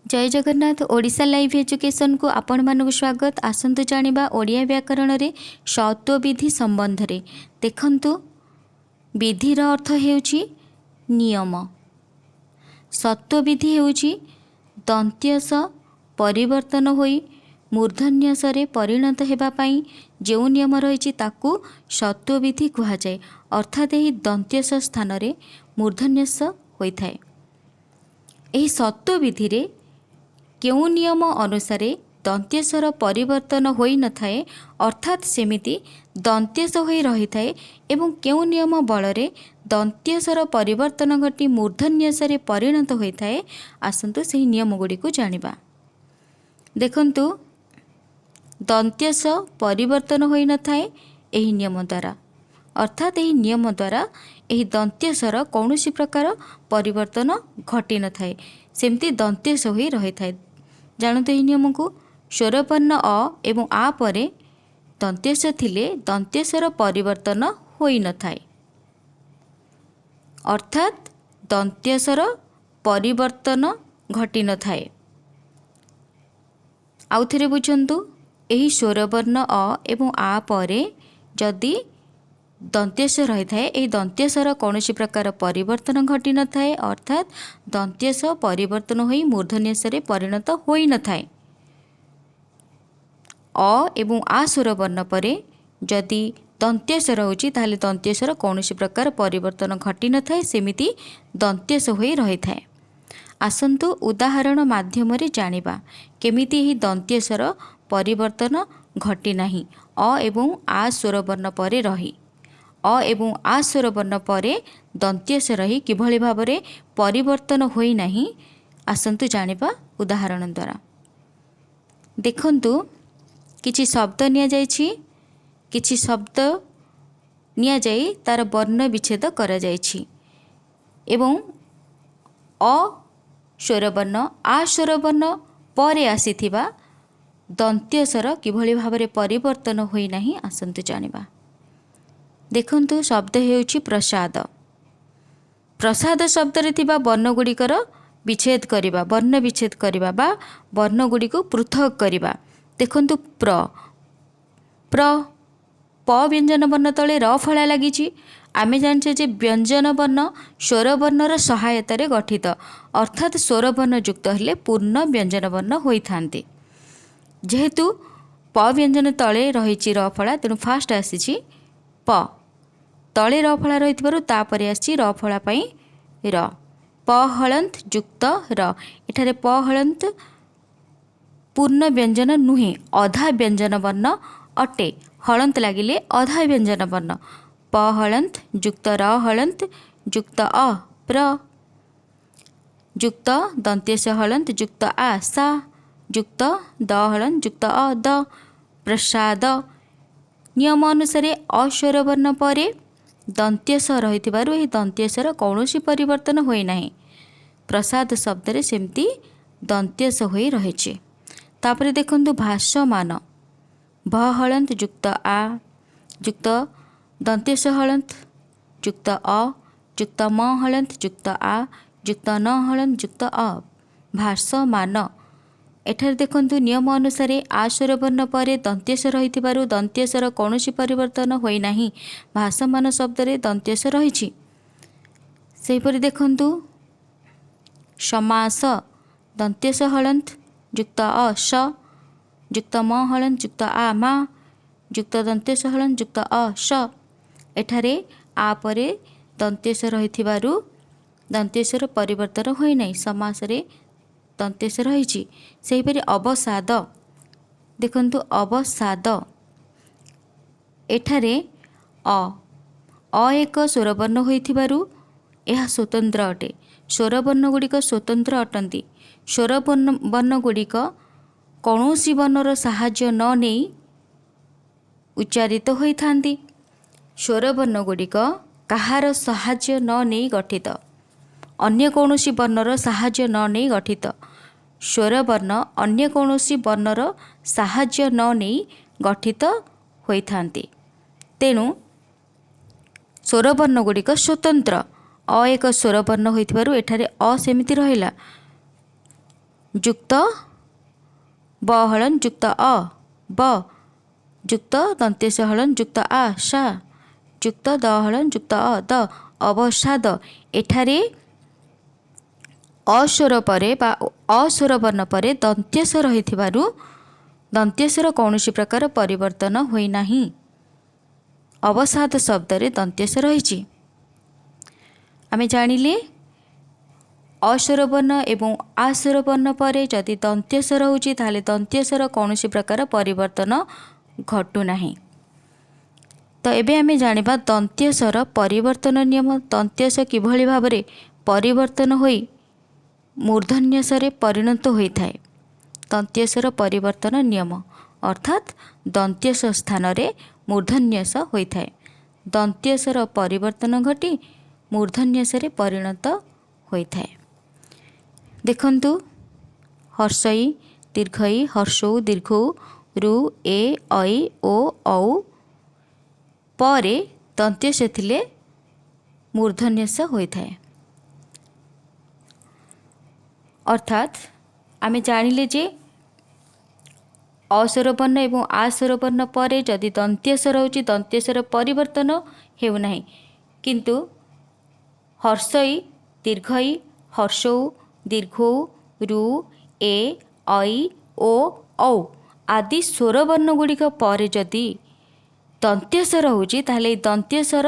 ଜୟ Jagannath. Odisha live ଏଜୁକେସନ୍କୁ ଆପଣମାନଙ୍କୁ ସ୍ୱାଗତ। ଆସନ୍ତୁ ଜାଣିବା ଓଡ଼ିଆ ବ୍ୟାକରଣରେ ଷତ୍ୱବିଧି ସମ୍ବନ୍ଧରେ। ଦେଖନ୍ତୁ, ବିଧିର ଅର୍ଥ ହେଉଛି ନିୟମ। ଷତ୍ୱବିଧି ହେଉଛି ଦନ୍ତ୍ୟସ ପରିବର୍ତ୍ତନ ହୋଇ ମୂର୍ଦ୍ଧନ୍ୟସରେ ପରିଣତ ହେବା ପାଇଁ ଯେଉଁ ନିୟମ ରହିଛି, ତାକୁ ଷତ୍ୱବିଧି କୁହାଯାଏ। ଅର୍ଥାତ୍ ଏହି ଦନ୍ତ୍ୟସ ସ୍ଥାନରେ ମୂର୍ଦ୍ଧନ୍ୟସ ହୋଇଥାଏ। ଏହି ଷତ୍ୱବିଧିରେ କେଉଁ ନିୟମ ଅନୁସାରେ ଦନ୍ତ୍ୟସର ପରିବର୍ତ୍ତନ ହୋଇନଥାଏ, ଅର୍ଥାତ୍ ସେମିତି ଦନ୍ତ୍ୟସ ହୋଇ ରହିଥାଏ, ଏବଂ କେଉଁ ନିୟମ ବଳରେ ଦନ୍ତ୍ୟସର ପରିବର୍ତ୍ତନ ଘଟି ମୂର୍ଦ୍ଧନ୍ୟସରେ ପରିଣତ ହୋଇଥାଏ, ଆସନ୍ତୁ ସେହି ନିୟମ ଗୁଡ଼ିକୁ ଜାଣିବା। ଦେଖନ୍ତୁ, ଦନ୍ତ୍ୟସ ପରିବର୍ତ୍ତନ ହୋଇନଥାଏ ଏହି ନିୟମ ଦ୍ୱାରା। ଅର୍ଥାତ୍ ଏହି ନିୟମ ଦ୍ୱାରା ଏହି ଦନ୍ତ୍ୟସର କୌଣସି ପ୍ରକାର ପରିବର୍ତ୍ତନ ଘଟିନଥାଏ, ସେମିତି ଦନ୍ତ୍ୟସ ହୋଇ ରହିଥାଏ। ଜାଣନ୍ତୁ ଏହି ନିୟମକୁ। ସ୍ୱରବର୍ଣ୍ଣ ଅ ଏବଂ ଆ ପରେ ଦନ୍ତ୍ୟସ ଥିଲେ ଦନ୍ତ୍ୟସର ପରିବର୍ତ୍ତନ ହୋଇନଥାଏ, ଅର୍ଥାତ୍ ଦନ୍ତ୍ୟସର ପରିବର୍ତ୍ତନ ଘଟିନଥାଏ। ଆଉଥରେ ବୁଝନ୍ତୁ। ଏହି ସ୍ୱରବର୍ଣ୍ଣ ଅ ଏବଂ ଆ ପରେ ଯଦି ଦନ୍ତ୍ୟସ ରହିଥାଏ, ଏହି ଦନ୍ତ୍ୟସର କୌଣସି ପ୍ରକାର ପରିବର୍ତ୍ତନ ଘଟିନଥାଏ, ଅର୍ଥାତ୍ ଦନ୍ତ୍ୟସ ପରିବର୍ତ୍ତନ ହୋଇ ମୂର୍ଦ୍ଧନ୍ୟସରେ ପରିଣତ ହୋଇନଥାଏ। ଅ ଏବଂ ଆ ସ୍ୱରବର୍ଣ୍ଣ ପରେ ଯଦି ଦନ୍ତ୍ୟସ ରହୁଛି, ତାହେଲେ ଦନ୍ତ୍ୟସର କୌଣସି ପ୍ରକାର ପରିବର୍ତ୍ତନ ଘଟିନଥାଏ, ସେମିତି ଦନ୍ତ୍ୟସ ହୋଇ ରହିଥାଏ। ଆସନ୍ତୁ ଉଦାହରଣ ମାଧ୍ୟମରେ ଜାଣିବା କେମିତି ଏହି ଦନ୍ତ୍ୟସର ପରିବର୍ତ୍ତନ ଘଟିନାହିଁ ଅ ଏବଂ ଆ ସ୍ୱରବର୍ଣ୍ଣ ପରେ ରହି। ଅ ଏବଂ ଆ ସ୍ୱରବର୍ଣ୍ଣ ପରେ ଦନ୍ତ୍ୟସ ରହି କିଭଳି ଭାବରେ ପରିବର୍ତ୍ତନ ହୋଇନାହିଁ, ଆସନ୍ତୁ ଜାଣିବା ଉଦାହରଣ ଦ୍ୱାରା। ଦେଖନ୍ତୁ, କିଛି ଶବ୍ଦ ନିଆଯାଇଛି। କିଛି ଶବ୍ଦ ନିଆଯାଇ ତା'ର ବର୍ଣ୍ଣ ବିଚ୍ଛେଦ କରାଯାଇଛି ଏବଂ ଅ ସ୍ୱରବର୍ଣ୍ଣ, ଆ ସ୍ୱରବର୍ଣ୍ଣ ପରେ ଆସିଥିବା ଦନ୍ତ୍ୟସର କିଭଳି ଭାବରେ ପରିବର୍ତ୍ତନ ହୋଇନାହିଁ, ଆସନ୍ତୁ ଜାଣିବା। ଦେଖନ୍ତୁ, ଶବ୍ଦ ହେଉଛି ପ୍ରସାଦ। ପ୍ରସାଦ ଶବ୍ଦରେ ଥିବା ବର୍ଣ୍ଣଗୁଡ଼ିକର ବିଚ୍ଛେଦ କରିବା, ବର୍ଣ୍ଣ ବିଚ୍ଛେଦ କରିବା ବା ବର୍ଣ୍ଣଗୁଡ଼ିକୁ ପୃଥକ କରିବା। ଦେଖନ୍ତୁ, ପ୍ର, ପ୍ର, ପ ବ୍ୟଞ୍ଜନ ବର୍ଣ୍ଣ ତଳେ ର ଫଳା ଲାଗିଛି। ଆମେ ଜାଣିଛେ ଯେ ବ୍ୟଞ୍ଜନ ବର୍ଣ୍ଣ ସ୍ୱରବର୍ଣ୍ଣର ସହାୟତାରେ ଗଠିତ, ଅର୍ଥାତ୍ ସ୍ୱରବର୍ଣ୍ଣ ଯୁକ୍ତ ହେଲେ ପୂର୍ଣ୍ଣ ବ୍ୟଞ୍ଜନ ବର୍ଣ୍ଣ ହୋଇଥାନ୍ତି। ଯେହେତୁ ପ ବ୍ୟଞ୍ଜନ ତଳେ ରହିଛି ର ଫଳା, ତେଣୁ ଫାଷ୍ଟ ଆସିଛି ପ। ତଳେ ର ଫଳା ରହିଥିବାରୁ ତାପରେ ଆସିଛି ର ଫଳା ପାଇଁ ର। ପ ହଳନ୍ତ ଯୁକ୍ତ ର। ଏଠାରେ ପ ହଳନ୍ତ ପୂର୍ଣ୍ଣ ବ୍ୟଞ୍ଜନ ନୁହେଁ, ଅଧା ବ୍ୟଞ୍ଜନ ବର୍ଣ୍ଣ ଅଟେ। ହଳନ୍ତ ଲାଗିଲେ ଅଧା ବ୍ୟଞ୍ଜନ ବର୍ଣ୍ଣ। ପ ହଳନ୍ତ ଯୁକ୍ତ ର ହଳନ୍ତ ଯୁକ୍ତ ଅ, ପ୍ର, ଯୁକ୍ତ ଦନ୍ତ୍ୟସ ହଳନ୍ତ ଯୁକ୍ତ ଆ, ସା, ଯୁକ୍ତ ଦ ହଳନ୍ତ ଯୁକ୍ତ ଅ, ଦ, ପ୍ରସାଦ। ନିୟମ ଅନୁସାରେ ଅସ୍ୱରବର୍ଣ୍ଣ ପରେ ଦନ୍ତ୍ୟସ ରହିଥିବାରୁ ଏହି ଦନ୍ତ୍ୟସର କୌଣସି ପରିବର୍ତ୍ତନ ହୋଇନାହିଁ। ପ୍ରସାଦ ଶବ୍ଦରେ ସେମିତି ଦନ୍ତ୍ୟସ ହୋଇ ରହିଛି। ତାପରେ ଦେଖନ୍ତୁ, ଭାସମାନ। ଭ ହଳନ୍ତ ଯୁକ୍ତ ଆ ଯୁକ୍ତ ଦନ୍ତ୍ୟସ ହଳନ୍ତ ଯୁକ୍ତ ଅ ଯୁକ୍ତ ମ ହଳନ୍ତ ଯୁକ୍ତ ଆ ଯୁକ୍ତ ନ ହଳନ୍ତ ଯୁକ୍ତ ଅ, ଭାସମାନ। ଏଠାରେ ଦେଖନ୍ତୁ, ନିୟମ ଅନୁସାରେ ଆ ସ୍ୱରବର୍ଣ୍ଣ ପରେ ଦନ୍ତ୍ୟସ ରହିଥିବାରୁ ଦନ୍ତ୍ୟସର କୌଣସି ପରିବର୍ତ୍ତନ ହୋଇନାହିଁ। ଭାସମାନ ଶବ୍ଦରେ ଦନ୍ତ୍ୟସ ରହିଛି। ସେହିପରି ଦେଖନ୍ତୁ, ସମାସ। ଦନ୍ତ୍ୟସ ହଳନ୍ତ ଯୁକ୍ତ ଅ, ସ, ଯୁକ୍ତ ମ ହଳନ୍ତ ଯୁକ୍ତ ଆ, ମା, ଯୁକ୍ତ ଦନ୍ତ୍ୟସ ହଳନ୍ତ ଯୁକ୍ତ ଅ, ସ। ଏଠାରେ ଆ ପରେ ଦନ୍ତ୍ୟସ ରହିଥିବାରୁ ଦନ୍ତ୍ୟସର ପରିବର୍ତ୍ତନ ହୋଇନାହିଁ। ସମାସରେ ଦନ୍ତ୍ୟସ ରହିଛି। ସେହିପରି ଅବସାଦ। ଦେଖନ୍ତୁ, ଅବସାଦ। ଏଠାରେ ଅ, ଅ ଏକ ସ୍ୱରବର୍ଣ୍ଣ ହୋଇଥିବାରୁ ଏହା ସ୍ୱତନ୍ତ୍ର ଅଟେ। ସ୍ୱରବର୍ଣ୍ଣ ଗୁଡ଼ିକ ସ୍ୱତନ୍ତ୍ର ଅଟନ୍ତି। ସ୍ୱରବର୍ଣ୍ଣ ବର୍ଣ୍ଣ ଗୁଡ଼ିକ କୌଣସି ବର୍ଣ୍ଣର ସାହାଯ୍ୟ ନ ନେଇ ଉଚ୍ଚାରିତ ହୋଇଥାନ୍ତି। ସ୍ୱରବର୍ଣ୍ଣ ଗୁଡ଼ିକ କାହାର ସାହାଯ୍ୟ ନ ନେଇ ଗଠିତ, ଅନ୍ୟ କୌଣସି ବର୍ଣ୍ଣର ସାହାଯ୍ୟ ନ ନେଇ ଗଠିତ। ସ୍ୱରବର୍ଣ୍ଣ ଅନ୍ୟ କୌଣସି ବର୍ଣ୍ଣର ସାହାଯ୍ୟ ନ ନେଇ ଗଠିତ ହୋଇଥାନ୍ତି। ତେଣୁ ସ୍ୱରବର୍ଣ୍ଣ ଗୁଡ଼ିକ ସ୍ୱତନ୍ତ୍ର। ଅ ଏକ ସ୍ୱରବର୍ଣ୍ଣ ହୋଇଥିବାରୁ ଏଠାରେ ଅ ସେମିତି ରହିଲା। ଯୁକ୍ତ ବ ହଳନ୍ତ ଯୁକ୍ତ ଅ ବ ଯୁକ୍ତ ଦନ୍ତେଶ ହଳନ୍ତ ଯୁକ୍ତ ଆ ସା ଯୁକ୍ତ ଦ ହଳନ୍ତ ଯୁକ୍ତ ଅ ଦ, ଅବସାଦ। ଏଠାରେ ଅସ୍ୱର ପରେ ବା ଅସ୍ୱର ବର୍ଣ୍ଣ ପରେ ଦନ୍ତ୍ୟସ ରହିଥିବାରୁ ଦନ୍ତ୍ୟସର କୌଣସି ପ୍ରକାର ପରିବର୍ତ୍ତନ ହୋଇନାହିଁ। ଅବସାଦ ଶବ୍ଦରେ ଦନ୍ତ୍ୟସ ରହିଛି। ଆମେ ଜାଣିଲେ, ଅସ୍ୱର ବର୍ଣ୍ଣ ଏବଂ ଆସ୍ୱର ବର୍ଣ୍ଣ ପରେ ଯଦି ଦନ୍ତ୍ୟସ ରହୁଛି, ତାହେଲେ ଦନ୍ତ୍ୟସର କୌଣସି ପ୍ରକାର ପରିବର୍ତ୍ତନ ଘଟୁନାହିଁ। ତ ଏବେ ଆମେ ଜାଣିବା ଦନ୍ତ୍ୟସର ପରିବର୍ତ୍ତନ ନିୟମ। ଦନ୍ତ୍ୟସ କିଭଳି ଭାବରେ ପରିବର୍ତ୍ତନ ହୋଇ ମୂର୍ଦ୍ଧନ୍ୟସରେ ପରିଣତ ହୋଇଥାଏ। ଦନ୍ତ୍ୟସର ପରିବର୍ତ୍ତନ ନିୟମ, ଅର୍ଥାତ୍ ଦନ୍ତ୍ୟସ ସ୍ଥାନରେ ମୂର୍ଦ୍ଧନ୍ୟସ ହୋଇଥାଏ। ଦନ୍ତ୍ୟସର ପରିବର୍ତ୍ତନ ଘଟି ମୂର୍ଦ୍ଧନ୍ୟସରେ ପରିଣତ ହୋଇଥାଏ। ଦେଖନ୍ତୁ, ହର୍ଷଇ, ଦୀର୍ଘଇ, ହର୍ଷଉ, ଦୀର୍ଘଉ, ରୁ, ଏ, ଐ, ଓ, ଔ ପରେ ଦନ୍ତ୍ୟସ ଥିଲେ ମୂର୍ଦ୍ଧନ୍ୟସ ହୋଇଥାଏ। ଅର୍ଥାତ୍ ଆମେ ଜାଣିଲେ ଯେ ଅସ୍ୱର ବର୍ଣ୍ଣ ଏବଂ ଆସ୍ୱର ବର୍ଣ୍ଣ ପରେ ଯଦି ଦନ୍ତ୍ୟସ ରହୁଛି, ଦନ୍ତ୍ୟସର ପରିବର୍ତ୍ତନ ହେଉନାହିଁ। କିନ୍ତୁ ହର୍ଷଇ, ଦୀର୍ଘଇ, ହର୍ଷଉ, ଦୀର୍ଘଉ, ରୁ, ଏ, ଐ, ଓ, ଔ ଆଦି ସ୍ୱରବର୍ଣ୍ଣ ଗୁଡ଼ିକ ପରେ ଯଦି ଦନ୍ତ୍ୟସ ରହୁଛି, ତାହେଲେ ଏହି ଦନ୍ତ୍ୟସର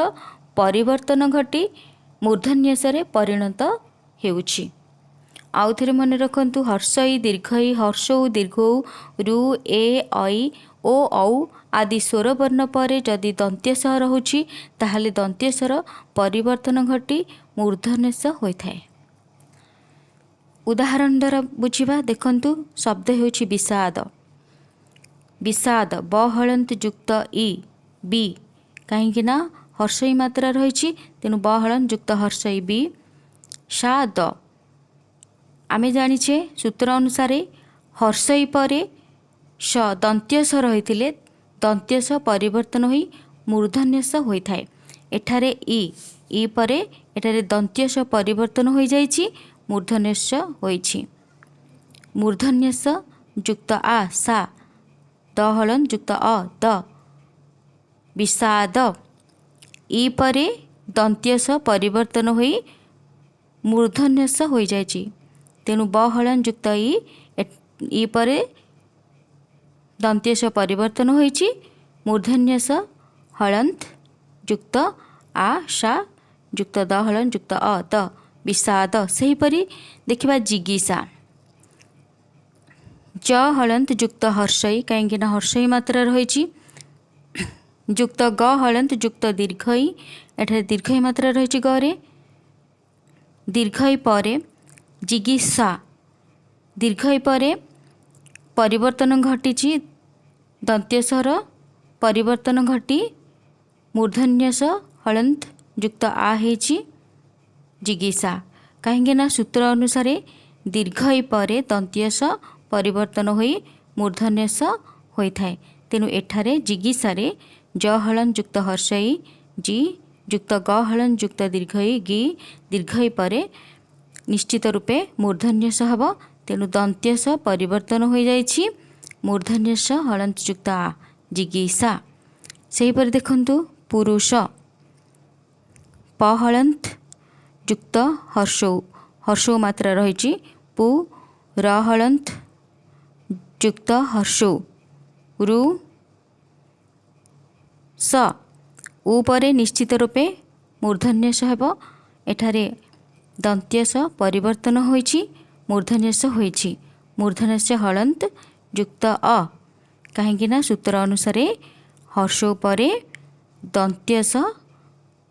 ପରିବର୍ତ୍ତନ ଘଟି ମୂର୍ଦ୍ଧନ୍ୟସରେ ପରିଣତ ହେଉଛି। ଆଉ ଥରେ ମନେ ରଖନ୍ତୁ, ହର୍ଷଇ, ଦୀର୍ଘଇ, ହର୍ଷଉ, ଦୀର୍ଘଉ, ରୁ, ଏ, ଐ, ଓ, ଔ ଆଦି ସ୍ୱରବର୍ଣ୍ଣ ପରେ ଯଦି ଦନ୍ତ୍ୟସ ରହୁଛି, ତାହେଲେ ଦନ୍ତ୍ୟସର ପରିବର୍ତ୍ତନ ଘଟି ମୂର୍ଦ୍ଧନ୍ୟସ ହୋଇଥାଏ। ଉଦାହରଣ ଦ୍ୱାରା ବୁଝିବା। ଦେଖନ୍ତୁ, ଶବ୍ଦ ହେଉଛି ବିଷାଦ। ବିଷାଦ, ବ ହଳନ୍ତ ଯୁକ୍ତ ଇ ବି, କାହିଁକି ନା ହର୍ଷଇ ମାତ୍ରା ରହିଛି, ତେଣୁ ବ ହଳନ୍ତ ଯୁକ୍ତ ହର୍ଷଇ ବି ସା ଦ। ଆମେ ଜାଣିଛେ, ସୂତ୍ର ଅନୁସାରେ ହର୍ଷଇ ପରେ ସ ଦନ୍ତ୍ୟ ସ ରହିଥିଲେ ଦନ୍ତ୍ୟ ସ ପରିବର୍ତ୍ତନ ହୋଇ ମୂର୍ଦ୍ଧନ୍ୟ ସ ହୋଇଥାଏ। ଏଠାରେ ଇ ଇ ପରେ ଏଠାରେ ଦନ୍ତ୍ୟ ସ ପରିବର୍ତ୍ତନ ହୋଇଯାଇଛି, ମୂର୍ଦ୍ଧନ୍ୟ ସ ହୋଇଛି। ମୂର୍ଦ୍ଧନ୍ୟ ସ ଯୁକ୍ତ ଆ ସା ଦ ହଳନ୍ତ ଯୁକ୍ତ ଅ ଦ, ବିଷାଦ। ଇ ପରେ ଦନ୍ତ୍ୟ ସ ପରିବର୍ତ୍ତନ ହୋଇ ମୂର୍ଦ୍ଧନ୍ୟ ସ ହୋଇଯାଇଛି। ତେଣୁ ବ ହଳନ୍ତ ଯୁକ୍ତ ଇ, ଇ ପରେ ଦନ୍ତ୍ୟ ସ ପରିବର୍ତ୍ତନ ହୋଇଛି, ମୂର୍ଦ୍ଧନ୍ୟ ସ ହଳନ୍ତ ଯୁକ୍ତ ଆ ସା ଯୁକ୍ତ ଦ ହଳନ୍ତ ଯୁକ୍ତ ଅ ଦ, ବିଷାଦ। ସେହିପରି ଦେଖିବା ଜିଗିସା। ଜ ହଳନ୍ତ ଯୁକ୍ତ ହର୍ଷଇ, କାହିଁକି ନା ହର୍ଷଇ ମାତ୍ରା ରହିଛି, ଯୁକ୍ତ ଗ ହଳନ୍ତ ଯୁକ୍ତ ଦୀର୍ଘଇ। ଏଠାରେ ଦୀର୍ଘଇ ମାତ୍ରା ରହିଛି ଗରେ। ଦୀର୍ଘଇ ପରେ ଜିଗିସା, ଦୀର୍ଘଇ ପରେ ପରିବର୍ତ୍ତନ ଘଟିଛି, ଦନ୍ତ୍ୟସର ପରିବର୍ତ୍ତନ ଘଟି ମୂର୍ଦ୍ଧନ୍ୟସ ହଳନ୍ତ ଯୁକ୍ତ ଆ ହେଇଛି, ଜିଗିସା। କାହିଁକି ନା ସୂତ୍ର ଅନୁସାରେ ଦୀର୍ଘଇ ପରେ ଦନ୍ତ୍ୟସ ପରିବର୍ତ୍ତନ ହୋଇ ମୂର୍ଦ୍ଧନ୍ୟସ ହୋଇଥାଏ। ତେଣୁ ଏଠାରେ ଜିଗିସାରେ ଜ ହଳନ୍ତ ଯୁକ୍ତ ହର୍ଷଇ ଜି ଯୁକ୍ତ ଗ ହଳନ୍ତ ଯୁକ୍ତ ଦୀର୍ଘଇ ଗି, ଦୀର୍ଘଇ ପରେ ନିଶ୍ଚିତ ରୂପେ ମୂର୍ଦ୍ଧନ୍ୟସ ହେବ। ତେଣୁ ଦନ୍ତ୍ୟସ ପରିବର୍ତ୍ତନ ହୋଇଯାଇଛି, ମୂର୍ଦ୍ଧନ୍ୟସ ହଳନ୍ତ ଯୁକ୍ତ ଆ, ଜିଗିସା। ସେହିପରି ଦେଖନ୍ତୁ ପୁରୁଷ। ପ ହଳନ୍ତ ଯୁକ୍ତ ହର୍ଷଉ, ହର୍ଷଉ ମାତ୍ରା ରହିଛି, ପୁ ର ହଳନ୍ତ ଯୁକ୍ତ ହର୍ଷଉ ରୁ ସ, ଉ ପରେ ନିଶ୍ଚିତ ରୂପେ ମୂର୍ଦ୍ଧନ୍ୟସ ହେବ। ଏଠାରେ ଦନ୍ତ୍ୟସ ପରିବର୍ତ୍ତନ ହୋଇଛି, ମୂର୍ଦ୍ଧନ୍ୟସ ହୋଇଛି, ମୂର୍ଦ୍ଧନ୍ୟସ ହଳନ୍ତ ଯୁକ୍ତ ଅ। କାହିଁକି ନା ସୂତ୍ର ଅନୁସାରେ ହର୍ଷଉ ପରେ ଦନ୍ତ୍ୟସ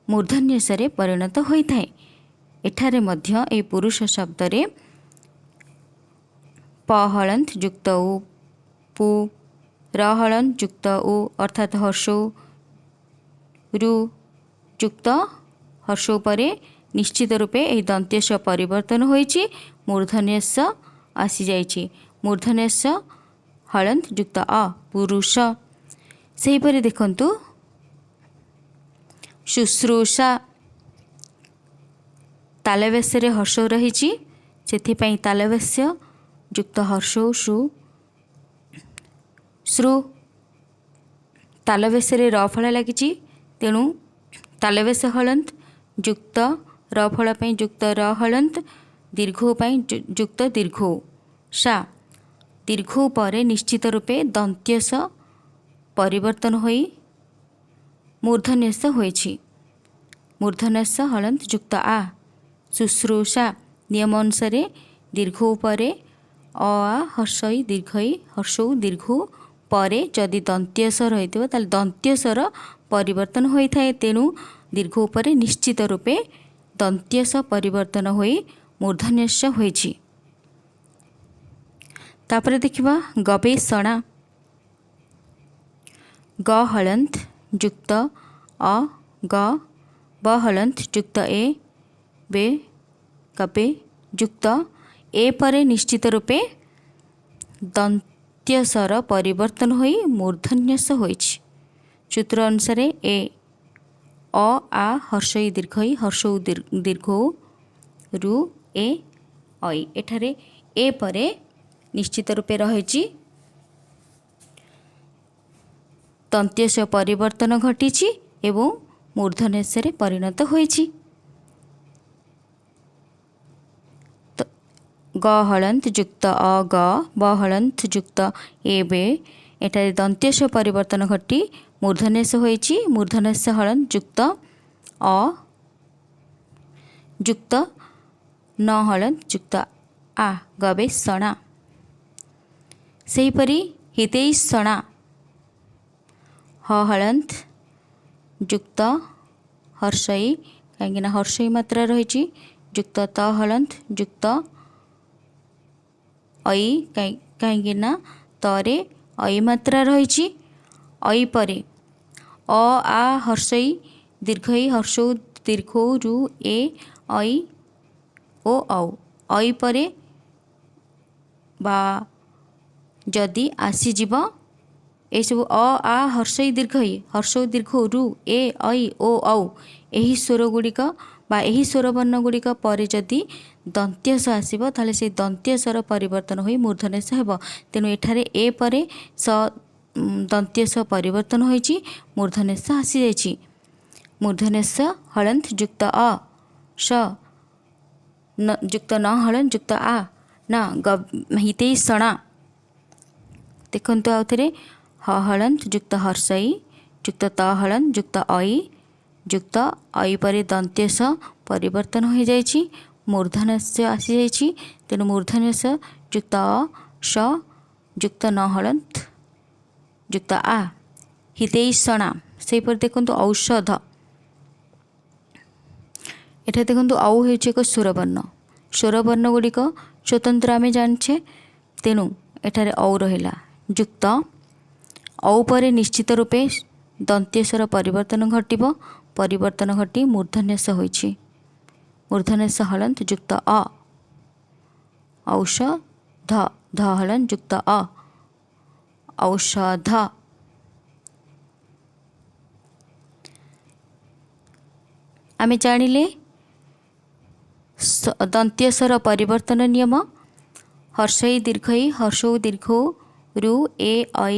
ମୂର୍ଦ୍ଧନ୍ୟସରେ ପରିଣତ ହୋଇଥାଏ। ଏଠାରେ ମଧ୍ୟ ଏହି ପୁରୁଷ ଶବ୍ଦରେ ପ ହଳନ୍ତ ଯୁକ୍ତ ଉ ପୁ, ର ହଳନ୍ତ ଯୁକ୍ତ ଉ ଅର୍ଥାତ୍ ହର୍ଷଉ ରୁ ଯୁକ୍ତ ହର୍ଷଉ ପରେ ନିଶ୍ଚିତ ରୂପେ ଏହି ଦନ୍ତ୍ୟସ ପରିବର୍ତ୍ତନ ହୋଇଛି, ମୂର୍ଦ୍ଧନ୍ୟସ ଆସିଯାଇଛି, ମୂର୍ଦ୍ଧନ୍ୟସ ହଳନ୍ତ ଯୁକ୍ତ ଅ, ପୁରୁଷ। ସେହିପରି ଦେଖନ୍ତୁ ଶୁଶ୍ରୂଷା। ତାଲବେଶରେ ହର୍ଷ ରହିଛି, ସେଥିପାଇଁ ତାଲବେଶ୍ୟ ଯୁକ୍ତ ହର୍ଷଉ ସୁ ଶ୍ରୁ। ତାଲବେଶରେ ର ଫଳା ଲାଗିଛି, ତେଣୁ ତାଲବେଶ ହଳନ୍ତ ଯୁକ୍ତ ର ଫଳ ପାଇଁ ଯୁକ୍ତ ର ହଳନ୍ତ, ଦୀର୍ଘ ପାଇଁ ଯୁକ୍ତ ଦୀର୍ଘ ସା। ଦୀର୍ଘ ପରେ ନିଶ୍ଚିତ ରୂପେ ଦନ୍ତ୍ୟସ ପରିବର୍ତ୍ତନ ହୋଇ ମୂର୍ଦ୍ଧନ୍ୟସ ହୋଇଛି। ମୂର୍ଦ୍ଧନ୍ୟସ ହଳନ୍ତ ଯୁକ୍ତ ଆ, ଶୁଶ୍ରୂଷା। ନିୟମ ଅନୁସାରେ ଦୀର୍ଘ ପରେ ଅ ଆ ହର୍ଷଇ ଦୀର୍ଘଇ ହର୍ଷଉ ଦୀର୍ଘ ପରେ ଯଦି ଦନ୍ତ୍ୟସ ରହିଥିବ, ତାହେଲେ ଦନ୍ତ୍ୟସର ପରିବର୍ତ୍ତନ ହୋଇଥାଏ। ତେଣୁ ଦୀର୍ଘ ଉପରେ ନିଶ୍ଚିତ ରୂପେ ଦନ୍ତ୍ୟସ ପରିବର୍ତ୍ତନ ହୋଇ ମୂର୍ଦ୍ଧନ୍ୟସ ହୋଇଛି। ତାପରେ ଦେଖିବା ଗବେଷଣା। ଗ ହଳନ୍ତ ଯୁକ୍ତ ଅ ଗ, ବ ହଳନ୍ତ ଯୁକ୍ତ ଏ ବେ, ଗବେ ଯୁକ୍ତ ଏ ପରେ ନିଶ୍ଚିତ ରୂପେ ଦନ୍ତ୍ୟସର ପରିବର୍ତ୍ତନ ହୋଇ ମୂର୍ଦ୍ଧନ୍ୟସ ହୋଇଛି। ସୂତ୍ର ଅନୁସାରେ ଏ ଅ ଆ ହର୍ଷଇ ଦୀର୍ଘଇ ହର୍ଷଉ ଦୀର୍ଘ ରୁ ଏ ଐ। ଏଠାରେ ଏ ପରେ ନିଶ୍ଚିତ ରୂପେ ରହିଛି ଦନ୍ତ୍ୟସ ପରିବର୍ତ୍ତନ ଘଟିଛି ଏବଂ ମୂର୍ଦ୍ଧନ୍ୟସରେ ପରିଣତ ହୋଇଛି। ଗ ହଳନ୍ତ ଯୁକ୍ତ ଅ ଗ, ବ ହଳନ୍ତ ଯୁକ୍ତ ଏ ବେ। ଏଠାରେ ଦନ୍ତ୍ୟସ ପରିବର୍ତ୍ତନ ଘଟି ମୂର୍ଦ୍ଧନ୍ୟସ ହୋଇଛି। ମୂର୍ଦ୍ଧନ୍ୟସ ହଳନ୍ତ ଯୁକ୍ତ ଅ ଯୁକ୍ତ ନ ହଳନ୍ତ ଯୁକ୍ତ ଆ, ଗବେଷଣା। ସେହିପରି ହିତୈଷଣା। ହ ହଳନ୍ତ ଯୁକ୍ତ ହର୍ଷଇ, କାହିଁକିନା ହର୍ଷଇ ମାତ୍ରା ରହିଛି, ଯୁକ୍ତ ତ ହଳନ୍ତ ଯୁକ୍ତ ଐ, କାହିଁକିନା ତରେ ଐ ମାତ୍ରା ରହିଛି। ଐ ପରେ ଅ ଆ ହର୍ଷଇ ଦୀର୍ଘଇ ହର୍ଷଉ ଦୀର୍ଘ ରୁ ଏ ଐ ଓ ଔ। ଐ ପରେ ବା ଯଦି ଆସିଯିବ ଏସବୁ ଅ ଆ ହର୍ଷଇ ଦୀର୍ଘଇ ହର୍ଷଉ ଦୀର୍ଘ ରୁ ଏ ଐ ଓ ଔ, ଏହି ସ୍ୱର ଗୁଡ଼ିକ ବା ଏହି ସ୍ୱରବର୍ଣ୍ଣ ଗୁଡ଼ିକ ପରେ ଯଦି ଦନ୍ତ୍ୟସ ଆସିବ, ତାହେଲେ ସେଇ ଦନ୍ତ୍ୟସର ପରିବର୍ତ୍ତନ ହୋଇ ମୂର୍ଦ୍ଧନ୍ୟସ ହେବ। ତେଣୁ ଏଠାରେ ଏ ପରେ ସ ଦନ୍ତ୍ୟସ ପରିବର୍ତ୍ତନ ହୋଇଛି, ମୂର୍ଦ୍ଧନ୍ୟସ ଆସିଯାଇଛି। ମୂର୍ଦ୍ଧନ୍ୟସ ହଳନ୍ତ ଯୁକ୍ତ ଅ ସ ଯୁକ୍ତ ନ ହଳନ୍ତ ଯୁକ୍ତ ଆ ନ, ହିତୈଷଣା। ଦେଖନ୍ତୁ ଆଉ ଥରେ, ହ ହଳନ୍ତ ଯୁକ୍ତ ହର୍ଷଇ ଯୁକ୍ତ ତ ହଳନ୍ତ ଯୁକ୍ତ ଐ ଯୁକ୍ତ ଐ ପରେ ଦନ୍ତ୍ୟସ ପରିବର୍ତ୍ତନ ହୋଇଯାଇଛି, ମୂର୍ଦ୍ଧନ୍ୟସ ଆସିଯାଇଛି। ତେଣୁ ମୂର୍ଦ୍ଧନ୍ୟସ ଯୁକ୍ତ ଅ ସ ଯୁକ୍ତ ନ ହଳନ୍ତ ଯୁକ୍ତ ଆ, ହିତୈଷଣା। ସେହିପରି ଦେଖନ୍ତୁ ଔଷଧ। ଏଠାରେ ଦେଖନ୍ତୁ ଔ ହେଉଛି ଏକ ସ୍ୱରବର୍ଣ୍ଣ। ସ୍ୱରବର୍ଣ୍ଣ ଗୁଡ଼ିକ ସ୍ୱତନ୍ତ୍ର ଆମେ ଜାଣିଛେ। ତେଣୁ ଏଠାରେ ଔ ରହିଲା, ଯୁକ୍ତ ଔ ପରେ ନିଶ୍ଚିତ ରୂପେ ଦନ୍ତ୍ୟସ୍ୱର ପରିବର୍ତ୍ତନ ଘଟିବ। ପରିବର୍ତ୍ତନ ଘଟି ମୂର୍ଦ୍ଧନ୍ୟସ ହୋଇଛି। ମୂର୍ଦ୍ଧନ୍ୟସ ହଳନ୍ତ ଯୁକ୍ତ ଅ, ଔଷଧ, ଧ ହଳନ୍ତ ଯୁକ୍ତ ଅ, ଔଷଧ। ଆମେ ଜାଣିଲେ ଦନ୍ତ୍ୟସ୍ୱର ପରିବର୍ତ୍ତନ ନିୟମ। ହର୍ଷଇ ଦୀର୍ଘଇ ହର୍ଷଉ ଦୀର୍ଘ ରୁ ଏ ଐ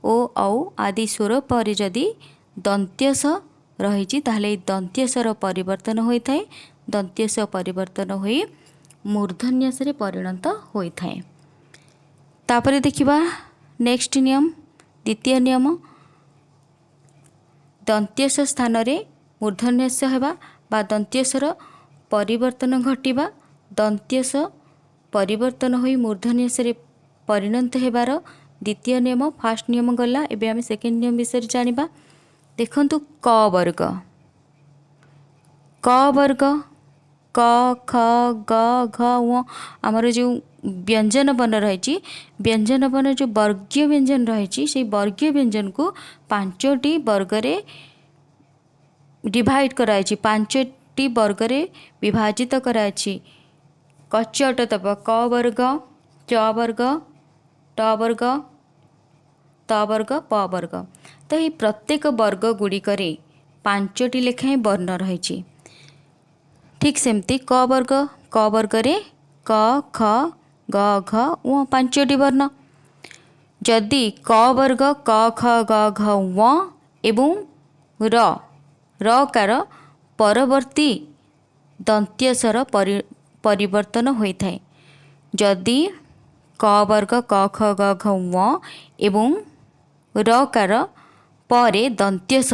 ଓ ଔ ଆଦି ସ୍ୱର ପରେ ଯଦି ଦନ୍ତ୍ୟସ ରହିଛି, ତାହେଲେ ଏହି ଦନ୍ତ୍ୟସର ପରିବର୍ତ୍ତନ ହୋଇଥାଏ। ଦନ୍ତ୍ୟସ ପରିବର୍ତ୍ତନ ହୋଇ ମୂର୍ଦ୍ଧନ୍ୟସରେ ପରିଣତ ହୋଇଥାଏ। ତାପରେ ଦେଖିବା ନେକ୍ସଟ ନିୟମ, ଦ୍ୱିତୀୟ ନିୟମ, ଦନ୍ତ୍ୟସ ସ୍ଥାନରେ ମୂର୍ଦ୍ଧନ୍ୟସ ହେବା ବା ଦନ୍ତ୍ୟସର ପରିବର୍ତ୍ତନ ଘଟିବା, ଦନ୍ତ୍ୟସ ପରିବର୍ତ୍ତନ ହୋଇ ମୂର୍ଦ୍ଧନ୍ୟସରେ ପରିଣତ ହେବାର ଦ୍ୱିତୀୟ ନିୟମ। ଫାଷ୍ଟ ନିୟମ ଗଲା, ଏବେ ଆମେ ସେକେଣ୍ଡ ନିୟମ ବିଷୟରେ ଜାଣିବା। ଦେଖନ୍ତୁ କ ବର୍ଗ। କ ବର୍ଗ, କ ଖ ଗ ଘ ଙ, ଆମର ଯେଉଁ ବ୍ୟଞ୍ଜନ ବର୍ଣ୍ଣ ରହିଛି, ବ୍ୟଞ୍ଜନ ବର୍ଣ୍ଣ ଯେଉଁ ବର୍ଗୀୟ ବ୍ୟଞ୍ଜନ ରହିଛି, ସେଇ ବର୍ଗୀୟ ବ୍ୟଞ୍ଜନକୁ 5ଟି ବର୍ଗରେ ଡିଭାଇଡ଼ କରାଯାଇଛି, 5ଟି ବର୍ଗରେ ବିଭାଜିତ କରାଯାଇଛି। କଚଟ ତପ କ ବର୍ଗ, ଚ ବର୍ଗ, ଟ ବର୍ଗ, ତ ବର୍ଗ, ପ ବର୍ଗ। ତ ଏହି ପ୍ରତ୍ୟେକ ବର୍ଗ ଗୁଡ଼ିକରେ 5ଟି ଲେଖାଏଁ ବର୍ଣ୍ଣ ରହିଛି। ଠିକ୍ ସେମିତି କ ବର୍ଗ, କ ବର୍ଗରେ କ ଖ ଗ ଘ ଉଁ, 5ଟି ବର୍ଣ୍ଣ। ଯଦି କ ବର୍ଗ କ ଖ ଗ ଘ ୱ ଏବଂ ର ରକାର ପରବର୍ତ୍ତୀ ଦନ୍ତ୍ୟସର ପରିବର୍ତ୍ତନ ହୋଇଥାଏ, ଯଦି କ ବର୍ଗ କ ଖ ଗ ଘ ୱ ଏବଂ ରକାର ପରେ ଦନ୍ତ୍ୟସ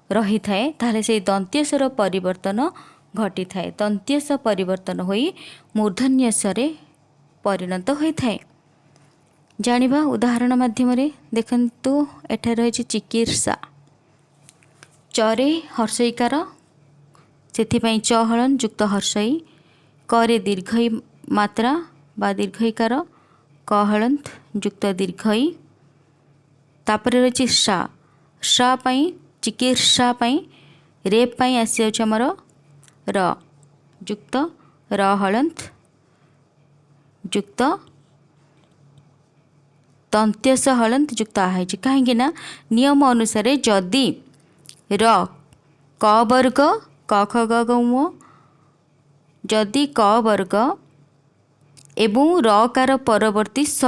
ରହିଥାଏ, ତାହେଲେ ସେଇ ଦନ୍ତ୍ୟସର ପରିବର୍ତ୍ତନ ଘଟିଥାଏ। ଦନ୍ତ୍ୟସ ପରିବର୍ତ୍ତନ ହୋଇ ମୂର୍ଦ୍ଧନ୍ୟସରେ ପରିଣତ ହୋଇଥାଏ। ଜାଣିବା ଉଦାହରଣ ମାଧ୍ୟମରେ। ଦେଖନ୍ତୁ, ଏଠାରେ ରହିଛି ଚିକିତ୍ସା। ଚରେ ହର୍ଷଇକାର, ସେଥିପାଇଁ ଚ ହଳନ୍ତ ଯୁକ୍ତ ହର୍ଷଇ। କରେ ଦୀର୍ଘଇ ମାତ୍ରା ବା ଦୀର୍ଘଇକାର, କ ହଳନ୍ତ ଯୁକ୍ତ ଦୀର୍ଘଇ। ତାପରେ ରହିଛି ସା। ସା ପାଇଁ, ଚିକିତ୍ସା ପାଇଁ ରେପ୍ ପାଇଁ ଆସିଯାଉଛି ଆମର ର ଯୁକ୍ତ ର ହଳନ୍ତ ଯୁକ୍ତ ଦନ୍ତ୍ୟସ ହଳନ୍ତ ଯୁକ୍ତ ଆ ହେଇଛି। କାହିଁକି ନା ନିୟମ ଅନୁସାରେ ଯଦି ର କ ବର୍ଗ କ ଖ ଗ ଗ ଙ, ଯଦି କ ବର୍ଗ ଏବଂ ରକାର ପରବର୍ତ୍ତୀ ସ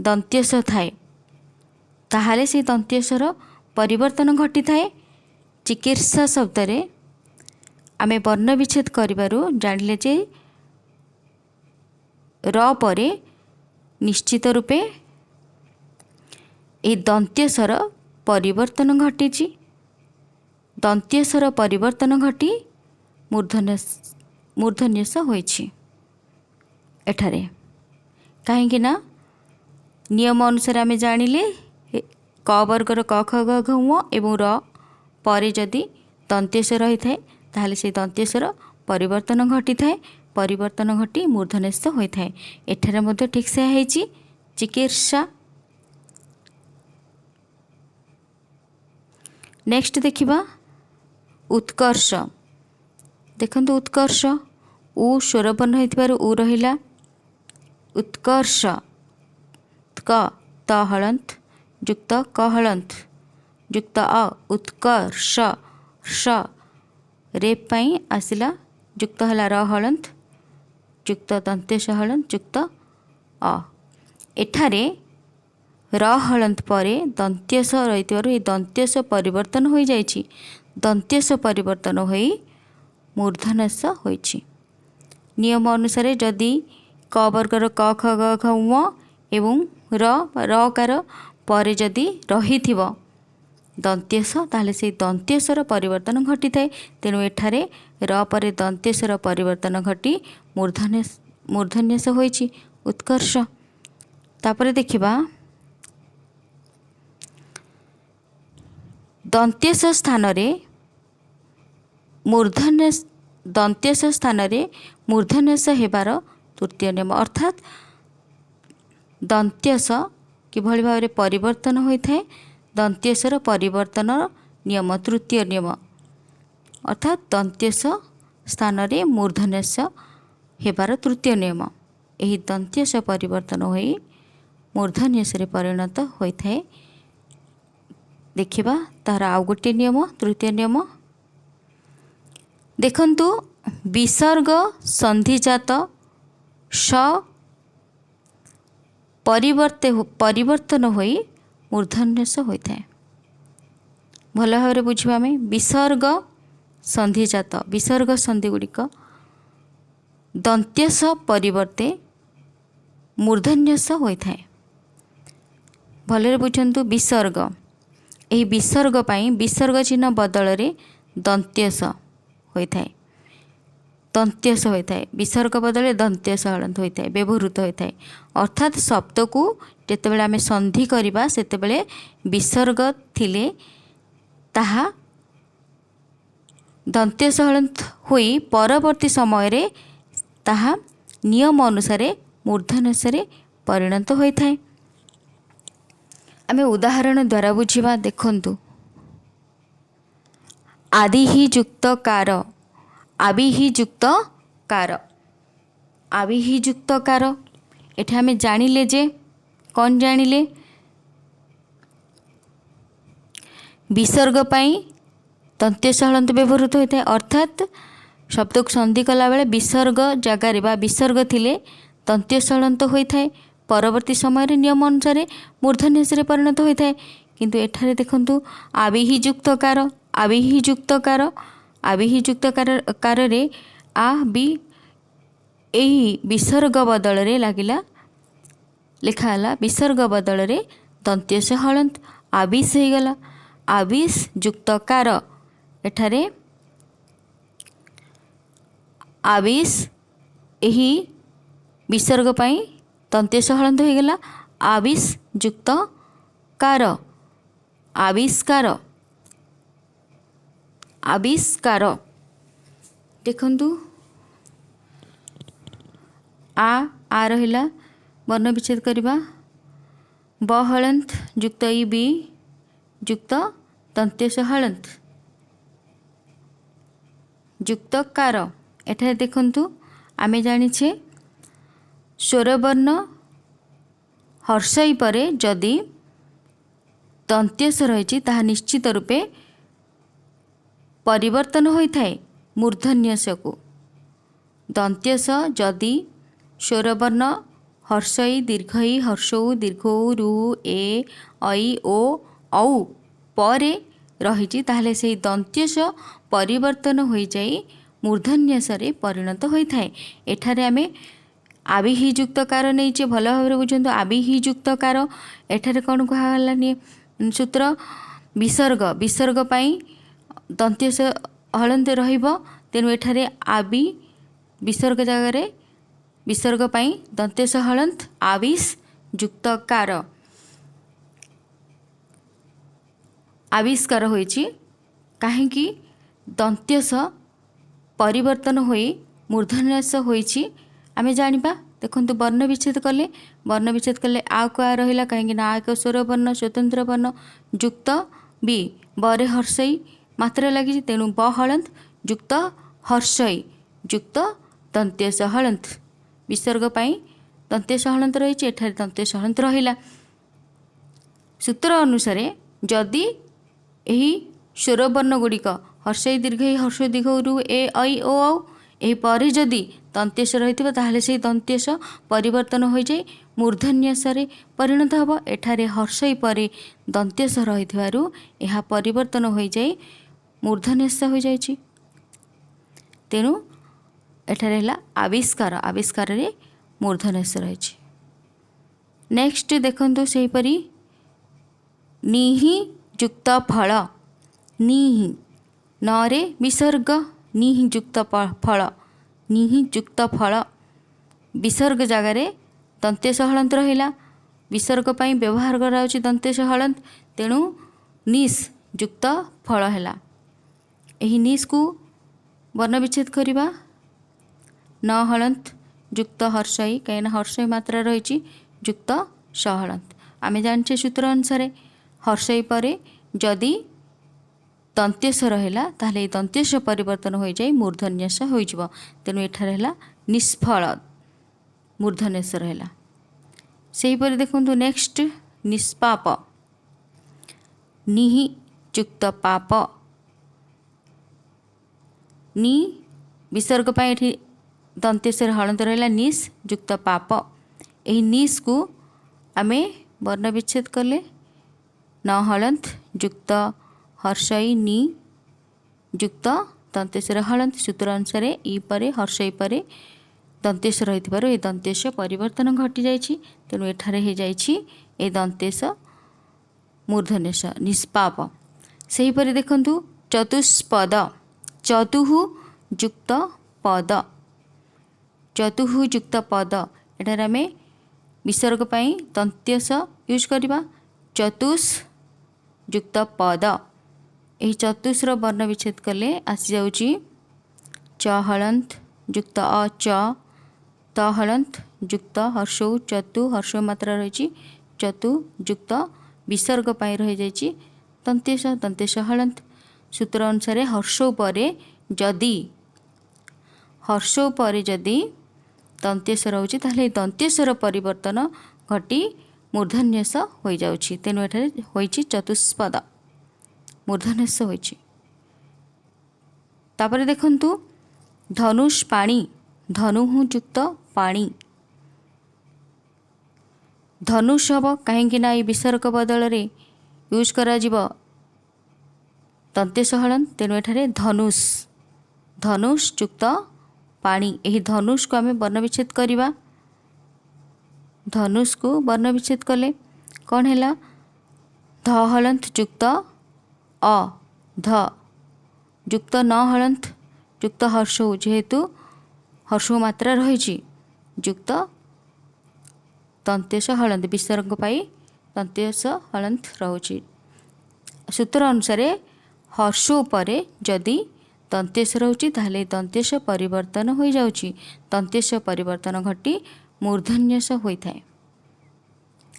ଦନ୍ତ୍ୟସ ଥାଏ, ତାହେଲେ ସେଇ ଦନ୍ତ୍ୟସର ପରିବର୍ତ୍ତନ ଘଟିଥାଏ। ଚିକିତ୍ସା ଶବ୍ଦରେ ଆମେ ବର୍ଣ୍ଣ ବିଚ୍ଛେଦ କରିବାରୁ ଜାଣିଲେ ଯେ ର ପରେ ନିଶ୍ଚିତ ରୂପେ ଏହି ଦନ୍ତ୍ୟସର ପରିବର୍ତ୍ତନ ଘଟିଛି। ଦନ୍ତ୍ୟସର ପରିବର୍ତ୍ତନ ଘଟି ମୂର୍ଦ୍ଧନ୍ୟସ ହୋଇଛି ଏଠାରେ। କାହିଁକି ନା ନିୟମ ଅନୁସାରେ ଆମେ ଜାଣିଲେ କ ବର୍ଗର କ ଖ ଗ ଘ ଙ ଏବଂ ର ପରେ ଯଦି ଦନ୍ତ୍ୟସ ରହିଥାଏ, ତାହେଲେ ସେଇ ଦନ୍ତ୍ୟସର ପରିବର୍ତ୍ତନ ଘଟିଥାଏ। ପରିବର୍ତ୍ତନ ଘଟି ମୂର୍ଦ୍ଧନ୍ୟସ ହୋଇଥାଏ। ଏଠାରେ ମଧ୍ୟ ଠିକ୍ ସେୟା ହେଇଛି, ଚିକିତ୍ସା। ନେକ୍ସଟ ଦେଖିବା ଉତ୍କର୍ଷ। ଦେଖନ୍ତୁ, ଉତ୍କର୍ଷ, ଉ ସ୍ୱରବର୍ଣ୍ଣ ହେଇଥିବାରୁ ଉ ରହିଲା। ଉତ୍କର୍ଷ, କ ତ ହଳନ୍ତ ଯୁକ୍ତ କ ହଳନ୍ତ ଯୁକ୍ତ ଅ, ଉତ୍କର୍ଷ। ସ ରେପ୍ ପାଇଁ ଆସିଲା, ଯୁକ୍ତ ହେଲା ର ହଳନ୍ତ ଯୁକ୍ତ ଦନ୍ତେଶ ହଳନ୍ତ ଯୁକ୍ତ ଅ। ଏଠାରେ ର ହଳନ୍ତ ପରେ ଦନ୍ତ୍ୟସ ରହିଥିବାରୁ ଏହି ଦନ୍ତ୍ୟସ ପରିବର୍ତ୍ତନ ହୋଇଯାଇଛି। ଦନ୍ତ୍ୟସ ପରିବର୍ତ୍ତନ ହୋଇ ମୂର୍ଦ୍ଧନ୍ୟସ ହୋଇଛି। ନିୟମ ଅନୁସାରେ ଯଦି କ ବର୍ଗର କ ଖ ଗ ଘ ଙ ଏବଂ ର ରକାର ପରେ ଯଦି ରହିଥିବ ଦନ୍ତ୍ୟସ, ତାହେଲେ ସେଇ ଦନ୍ତ୍ୟସର ପରିବର୍ତ୍ତନ ଘଟିଥାଏ। ତେଣୁ ଏଠାରେ ର ପରେ ଦନ୍ତ୍ୟସର ପରିବର୍ତ୍ତନ ଘଟି ମୂର୍ଦ୍ଧନ୍ୟସ ହୋଇଛି, ଉତ୍କର୍ଷ। ତାପରେ ଦେଖିବା ଦନ୍ତ୍ୟସ ସ୍ଥାନରେ ମୂର୍ଦ୍ଧନ୍ୟ, ଦନ୍ତ୍ୟସ ସ୍ଥାନରେ ମୂର୍ଦ୍ଧନ୍ୟସ ହେବାର ତୃତୀୟ ନିୟମ। ଅର୍ଥାତ୍ ଦନ୍ତ୍ୟସ କିଭଳି ଭାବରେ ପରିବର୍ତ୍ତନ ହୋଇଥାଏ, ଦନ୍ତ୍ୟସର ପରିବର୍ତ୍ତନ ନିୟମ, ତୃତୀୟ ନିୟମ, ଅର୍ଥାତ୍ ଦନ୍ତ୍ୟସ ସ୍ଥାନରେ ମୂର୍ଦ୍ଧନ୍ୟସ ହେବାର ତୃତୀୟ ନିୟମ। ଏହି ଦନ୍ତ୍ୟସ ପରିବର୍ତ୍ତନ ହୋଇ ମୂର୍ଦ୍ଧନ୍ୟସରେ ପରିଣତ ହୋଇଥାଏ। ଦେଖିବା ତାହାର ଆଉ ଗୋଟିଏ ନିୟମ, ତୃତୀୟ ନିୟମ। ଦେଖନ୍ତୁ, ବିସର୍ଗ ସନ୍ଧିଜାତ ସ ପରିବର୍ତ୍ତନ ହୋଇ ମୂର୍ଦ୍ଧନ୍ୟସ ହୋଇଥାଏ। ଭଲ ଭାବରେ ବୁଝିବା ଆମେ। ବିସର୍ଗ ସନ୍ଧିଜାତ, ବିସର୍ଗ ସନ୍ଧି ଗୁଡ଼ିକ ଦନ୍ତ୍ୟସ ପରିବର୍ତ୍ତେ ମୂର୍ଦ୍ଧନ୍ୟସ ହୋଇଥାଏ। ଭଲରେ ବୁଝନ୍ତୁ। ବିସର୍ଗ, ଏହି ବିସର୍ଗ ପାଇଁ ବିସର୍ଗ ଚିହ୍ନ ବଦଳରେ ଦନ୍ତ୍ୟସ ହୋଇଥାଏ। ଦନ୍ତ୍ୟସ ହୋଇଥାଏ, ବିସର୍ଗ ବଦଳରେ ଦନ୍ତ୍ୟସ ହଳନ୍ତ ହୋଇଥାଏ, ବ୍ୟବହୃତ ହୋଇଥାଏ। ଅର୍ଥାତ୍ ଶବ୍ଦକୁ ଯେତେବେଳେ ଆମେ ସନ୍ଧି କରିବା, ସେତେବେଳେ ବିସର୍ଗ ଥିଲେ ତାହା ଦନ୍ତ୍ୟସ ହଳନ୍ତ ହୋଇ ପରବର୍ତ୍ତୀ ସମୟରେ ତାହା ନିୟମ ଅନୁସାରେ ମୂର୍ଦ୍ଧନ୍ୟସରେ ପରିଣତ ହୋଇଥାଏ। ଆମେ ଉଦାହରଣ ଦ୍ୱାରା ବୁଝିବା। ଦେଖନ୍ତୁ, ଆଦିହି ଯୁକ୍ତ କାର, ଆବିହି ଯୁକ୍ତ କାର, ଆବିହି ଯୁକ୍ତ କାର। ଏଠି ଆମେ ଜାଣିଲେ ଯେ କ'ଣ ଜାଣିଲେ? ବିସର୍ଗ ପାଇଁ ଦନ୍ତ୍ୟସ ହଳନ୍ତ ବ୍ୟବହୃତ ହୋଇଥାଏ। ଅର୍ଥାତ୍ ଶବ୍ଦକୁ ସନ୍ଧି କଲାବେଳେ ବିସର୍ଗ ଜାଗାରେ ବା ବିସର୍ଗ ଥିଲେ ଦନ୍ତ୍ୟ ହଳନ୍ତ ହୋଇଥାଏ, ପରବର୍ତ୍ତୀ ସମୟରେ ନିୟମ ଅନୁସାରେ ମୂର୍ଦ୍ଧନ୍ୟସରେ ପରିଣତ ହୋଇଥାଏ। କିନ୍ତୁ ଏଠାରେ ଦେଖନ୍ତୁ, ଆବିହି ଯୁକ୍ତ କାର, ଆବିହି ଯୁକ୍ତ କାର, ଆବିହି ଯୁକ୍ତ କାରରେ ଆ ବି ଏହି ବିସର୍ଗ ବଦଳରେ ଲାଗିଲା, ଲେଖା ହେଲା, ବିସର୍ଗ ବଦଳରେ ଦନ୍ତ୍ୟସ ହଳନ୍ତ, ଆବିଷ ହେଇଗଲା। ଆବିଷ ଯୁକ୍ତ କାର, ଏଠାରେ ଆବିଷ ଏହି ବିସର୍ଗ ପାଇଁ ଦନ୍ତ୍ୟସ ହଳନ୍ତ ହୋଇଗଲା। ଆବିଷ ଯୁକ୍ତ କାର, ଆବିଷ୍କାର, ଆବିଷ୍କାର। ଦେଖନ୍ତୁ, ଆ ଆ ରହିଲା, ବର୍ଣ୍ଣ ବିଚ୍ଛେଦ କରିବା। ବ ହଳନ୍ତ ଯୁକ୍ତ ଇ ବି ଯୁକ୍ତ ଦନ୍ତ୍ୟସ ହଳନ୍ତ ଯୁକ୍ତ କାର। ଏଠାରେ ଦେଖନ୍ତୁ, ଆମେ ଜାଣିଛେ ସ୍ୱରବର୍ଣ୍ଣ ହର୍ଷଇ ପରେ ଯଦି ଦନ୍ତ୍ୟସ ରହିଛି, ତାହା ନିଶ୍ଚିତ ରୂପେ ପରିବର୍ତ୍ତନ ହୋଇଥାଏ ମୂର୍ଦ୍ଧନ୍ୟସକୁ। ଦନ୍ତ୍ୟସ ଯଦି ସ୍ୱରବର୍ଣ୍ଣ ହର୍ଷଇ, ଦୀର୍ଘଇ, ହର୍ଷଉ, ଦୀର୍ଘଉ, ରୁ, ଏ, ଐ, ଓ, ଔ ପରେ ରହିଛି, ତାହେଲେ ସେହି ଦନ୍ତ୍ୟସ ପରିବର୍ତ୍ତନ ହୋଇଯାଇ ମୂର୍ଦ୍ଧନ୍ୟସରେ ପରିଣତ ହୋଇଥାଏ। ଏଠାରେ ଆମେ ଆବିହି ଯୁକ୍ତ କାର ନେଇଛେ। ଭଲ ଭାବରେ ବୁଝନ୍ତୁ, ଆବିହି ଯୁକ୍ତ କାର, ଏଠାରେ କ'ଣ କୁହାଗଲାନି ସୂତ୍ର? ବିସର୍ଗ, ବିସର୍ଗ ପାଇଁ ଦନ୍ତ୍ୟସ ହଳନ୍ତ ରହିବ। ତେଣୁ ଏଠାରେ ଆବି ବିସର୍ଗ ଜାଗାରେ ବିସର୍ଗ ପାଇଁ ଦନ୍ତ୍ୟସ ହଳନ୍ତ, ଆବିଷ ଯୁକ୍ତ କାର, ଆବିଷ୍କାର ହୋଇଛି। କାହିଁକି ଦନ୍ତ୍ୟସ ପରିବର୍ତ୍ତନ ହୋଇ ମୂର୍ଦ୍ଧନ୍ୟସ ହୋଇଛି ଆମେ ଜାଣିବା। ଦେଖନ୍ତୁ, ବର୍ଣ୍ଣ ବିଚ୍ଛେଦ କଲେ, ବର୍ଣ୍ଣ ବିଚ୍ଛେଦ କଲେ ଆକୁ ଆ ରହିଲା, କାହିଁକି ନା ଆ ଏକ ସ୍ୱର ବର୍ଣ୍ଣ, ସ୍ୱତନ୍ତ୍ର ବର୍ଣ୍ଣ, ଯୁକ୍ତ ବି, ବରେ ହର୍ଷଇ ମାତ୍ରା ଲାଗିଛି, ତେଣୁ ବ ହଳନ୍ତ ଯୁକ୍ତ ହର୍ଷଇ ଯୁକ୍ତ ଦନ୍ତ୍ୟସ ହଳନ୍ତ। ବିସର୍ଗ ପାଇଁ ଦନ୍ତ୍ୟସ ହଳନ୍ତ ରହିଛି, ଏଠାରେ ଦନ୍ତ୍ୟସ ହଳନ୍ତ ରହିଲା। ସୂତ୍ର ଅନୁସାରେ ଯଦି ଏହି ସ୍ୱରବର୍ଣ୍ଣ ଗୁଡ଼ିକ ହର୍ଷଇ, ଦୀର୍ଘଇ, ହର୍ଷ, ଦୀର୍ଘ, ରୁ, ଏ, ଐ, ଓ, ଔ ଏହି ପରେ ଯଦି ଦନ୍ତ୍ୟସ ରହିଥିବ, ତାହେଲେ ସେହି ଦନ୍ତ୍ୟସ ପରିବର୍ତ୍ତନ ହୋଇଯାଇ ମୂର୍ଦ୍ଧନ୍ୟସରେ ପରିଣତ ହେବ। ଏଠାରେ ହର୍ଷଇ ପରେ ଦନ୍ତ୍ୟସ ରହିଥିବାରୁ ଏହା ପରିବର୍ତ୍ତନ ହୋଇଯାଇ ମୂର୍ଦ୍ଧନ୍ୟସ ହୋଇଯାଇଛି। ତେଣୁ ଏଠାରେ ହେଲା ଆବିଷ୍କାର, ଆବିଷ୍କାରରେ ମୂର୍ଦ୍ଧନ୍ୟସ ରହିଛି। ନେକ୍ସଟ ଦେଖନ୍ତୁ, ସେହିପରି ନିହି ଯୁକ୍ତ ଫଳ, ନିହି, ନରେ ବିସର୍ଗ, ନିହି ଯୁକ୍ତ ଫଳ, ନିହି ଯୁକ୍ତ ଫଳ, ବିସର୍ଗ ଜାଗାରେ ଦନ୍ତ୍ୟସ ହଳନ୍ତ ରହିଲା। ବିସର୍ଗ ପାଇଁ ବ୍ୟବହାର କରାଯାଉଛି ଦନ୍ତ୍ୟସ ହଳନ୍ତ, ତେଣୁ ନିସ୍ ଯୁକ୍ତ ଫଳ ହେଲା। ଏହି ନିସ୍କୁ ବର୍ଣ୍ଣ ବିଚ୍ଛେଦ କରିବା। ନ ହଳନ୍ତ ଯୁକ୍ତ ହର୍ଷଇ, କାହିଁକିନା ହର୍ଷଇ ମାତ୍ରା ରହିଛି, ଯୁକ୍ତ ସହଳନ୍ତ। ଆମେ ଜାଣିଛେ ସୂତ୍ର ଅନୁସାରେ ହର୍ଷଇ ପରେ ଯଦି ଦନ୍ତ୍ୟସ ରହିଲା, ତାହେଲେ ଏହି ଦନ୍ତ୍ୟସ ପରିବର୍ତ୍ତନ ହୋଇଯାଇ ମୂର୍ଦ୍ଧନ୍ୟସ ହୋଇଯିବ। ତେଣୁ ଏଠାରେ ହେଲା ନିଷ୍ଫଳ, ମୂର୍ଦ୍ଧନ୍ୟସ ରହିଲା। ସେହିପରି ଦେଖନ୍ତୁ ନେକ୍ସଟ, ନିଷ୍ପାପ, ନିହି ଯୁକ୍ତ ପାପ, ନି ବିସର୍ଗ ପାଇଁ ଏଠି ଦନ୍ତ୍ୟସରେ ହଳନ୍ତ ରହିଲା, ନିସ୍ ଯୁକ୍ତ ପାପ। ଏହି ନିସ୍କୁ ଆମେ ବର୍ଣ୍ଣ ବିଚ୍ଛେଦ କଲେ ନ ହଳନ୍ତ ଯୁକ୍ତ ହର୍ଷଇ ନି ଯୁକ୍ତ ଦନ୍ତ୍ୟସରେ ହଳନ୍ତ। ସୂତ୍ର ଅନୁସାରେ ଇ ପରେ, ହର୍ଷଇ ପରେ ଦନ୍ତ୍ୟସ ରହିଥିବାରୁ ଏ ଦନ୍ତ୍ୟସ ପରିବର୍ତ୍ତନ ଘଟିଯାଇଛି। ତେଣୁ ଏଠାରେ ହେଇଯାଇଛି ଏ ଦନ୍ତ୍ୟସ ମୂର୍ଦ୍ଧନ୍ୟସ, ନିଷ୍ପାପ। ସେହିପରି ଦେଖନ୍ତୁ, ଚତୁଷ୍ପଦ, ଚତୁଃ ଯୁକ୍ତ ପଦ, ଚତୁଃ ଯୁକ୍ତ ପଦ, ଏଠାରେ ଆମେ ବିସର୍ଗ ପାଇଁ ଦନ୍ତ୍ୟସ ୟୁଜ୍ କରିବା। ଚତୁସ୍ ଯୁକ୍ତ ପଦ, ଏହି ଚତୁସ୍ର ବର୍ଣ୍ଣ ବିଚ୍ଛେଦ କଲେ ଆସିଯାଉଛି ଚ ହଳନ୍ତ ଯୁକ୍ତ ଅ ଚ, ତ ହଳନ୍ତ ଯୁକ୍ତ ହର୍ଷଉ ଚତୁ, ହର୍ଷ ମାତ୍ରା ରହିଛି, ଚତୁ ଯୁକ୍ତ ବିସର୍ଗ ପାଇଁ ରହିଯାଇଛି ଦନ୍ତ୍ୟସ, ଦନ୍ତ୍ୟସ ହଳନ୍ତ। ସୂତ୍ର ଅନୁସାରେ ହର୍ଷଉ ପରେ ଯଦି, ହର୍ଷଉ ପରେ ଯଦି ଦନ୍ତ୍ୟସ ରହୁଛି, ତାହେଲେ ଏହି ଦନ୍ତ୍ୟସର ପରିବର୍ତ୍ତନ ଘଟି ମୂର୍ଦ୍ଧନ୍ୟସ ହୋଇଯାଉଛି। ତେଣୁ ଏଠାରେ ହୋଇଛି ଚତୁଷ୍ପଦ, ମୂର୍ଦ୍ଧନ୍ୟସ ହୋଇଛି। ତାପରେ ଦେଖନ୍ତୁ, ଧନୁଷ ପାଣି, ଧନୁଃ ଯୁକ୍ତ ପାଣି, ଧନୁଷ ହେବ, କାହିଁକି ନା ଏଇ ବିସର୍ଗ ବଦଳରେ ୟୁଜ୍ କରାଯିବ ଦନ୍ତେଶ ହଳନ୍ତ। ତେଣୁ ଏଠାରେ ଧନୁଷ, ଧନୁଷ ଯୁକ୍ତ ପାଣି। ଏହି ଧନୁଷକୁ ଆମେ ବର୍ଣ୍ଣ ବିଚ୍ଛେଦ କରିବା। ଧନୁଷକୁ ବର୍ଣ୍ଣ ବିଚ୍ଛେଦ କଲେ କ'ଣ ହେଲା? ଧ ହଳନ୍ତ ଯୁକ୍ତ ଅ, ଧ ଯୁକ୍ତ ନ ହଳନ୍ତ ଯୁକ୍ତ ହର୍ଷଉ, ଯେହେତୁ ହର୍ଷଉ ମାତ୍ରା ରହିଛି, ଯୁକ୍ତ ଦନ୍ତେଶ ହଳନ୍ତ, ବିସର୍ଗ ପାଇ ଦନ୍ତେଶ ହଳନ୍ତ ରହୁଛି। ସୂତ୍ର ଅନୁସାରେ ହର୍ଷଉ ପରେ ଯଦି ଦନ୍ତେଶ ରହୁଛି, ତାହେଲେ ଦନ୍ତେଶ ପରିବର୍ତ୍ତନ ହୋଇଯାଉଛି। ଦନ୍ତେଶ ପରିବର୍ତ୍ତନ ଘଟି ମୂର୍ଦ୍ଧନ୍ୟସ ହୋଇଥାଏ।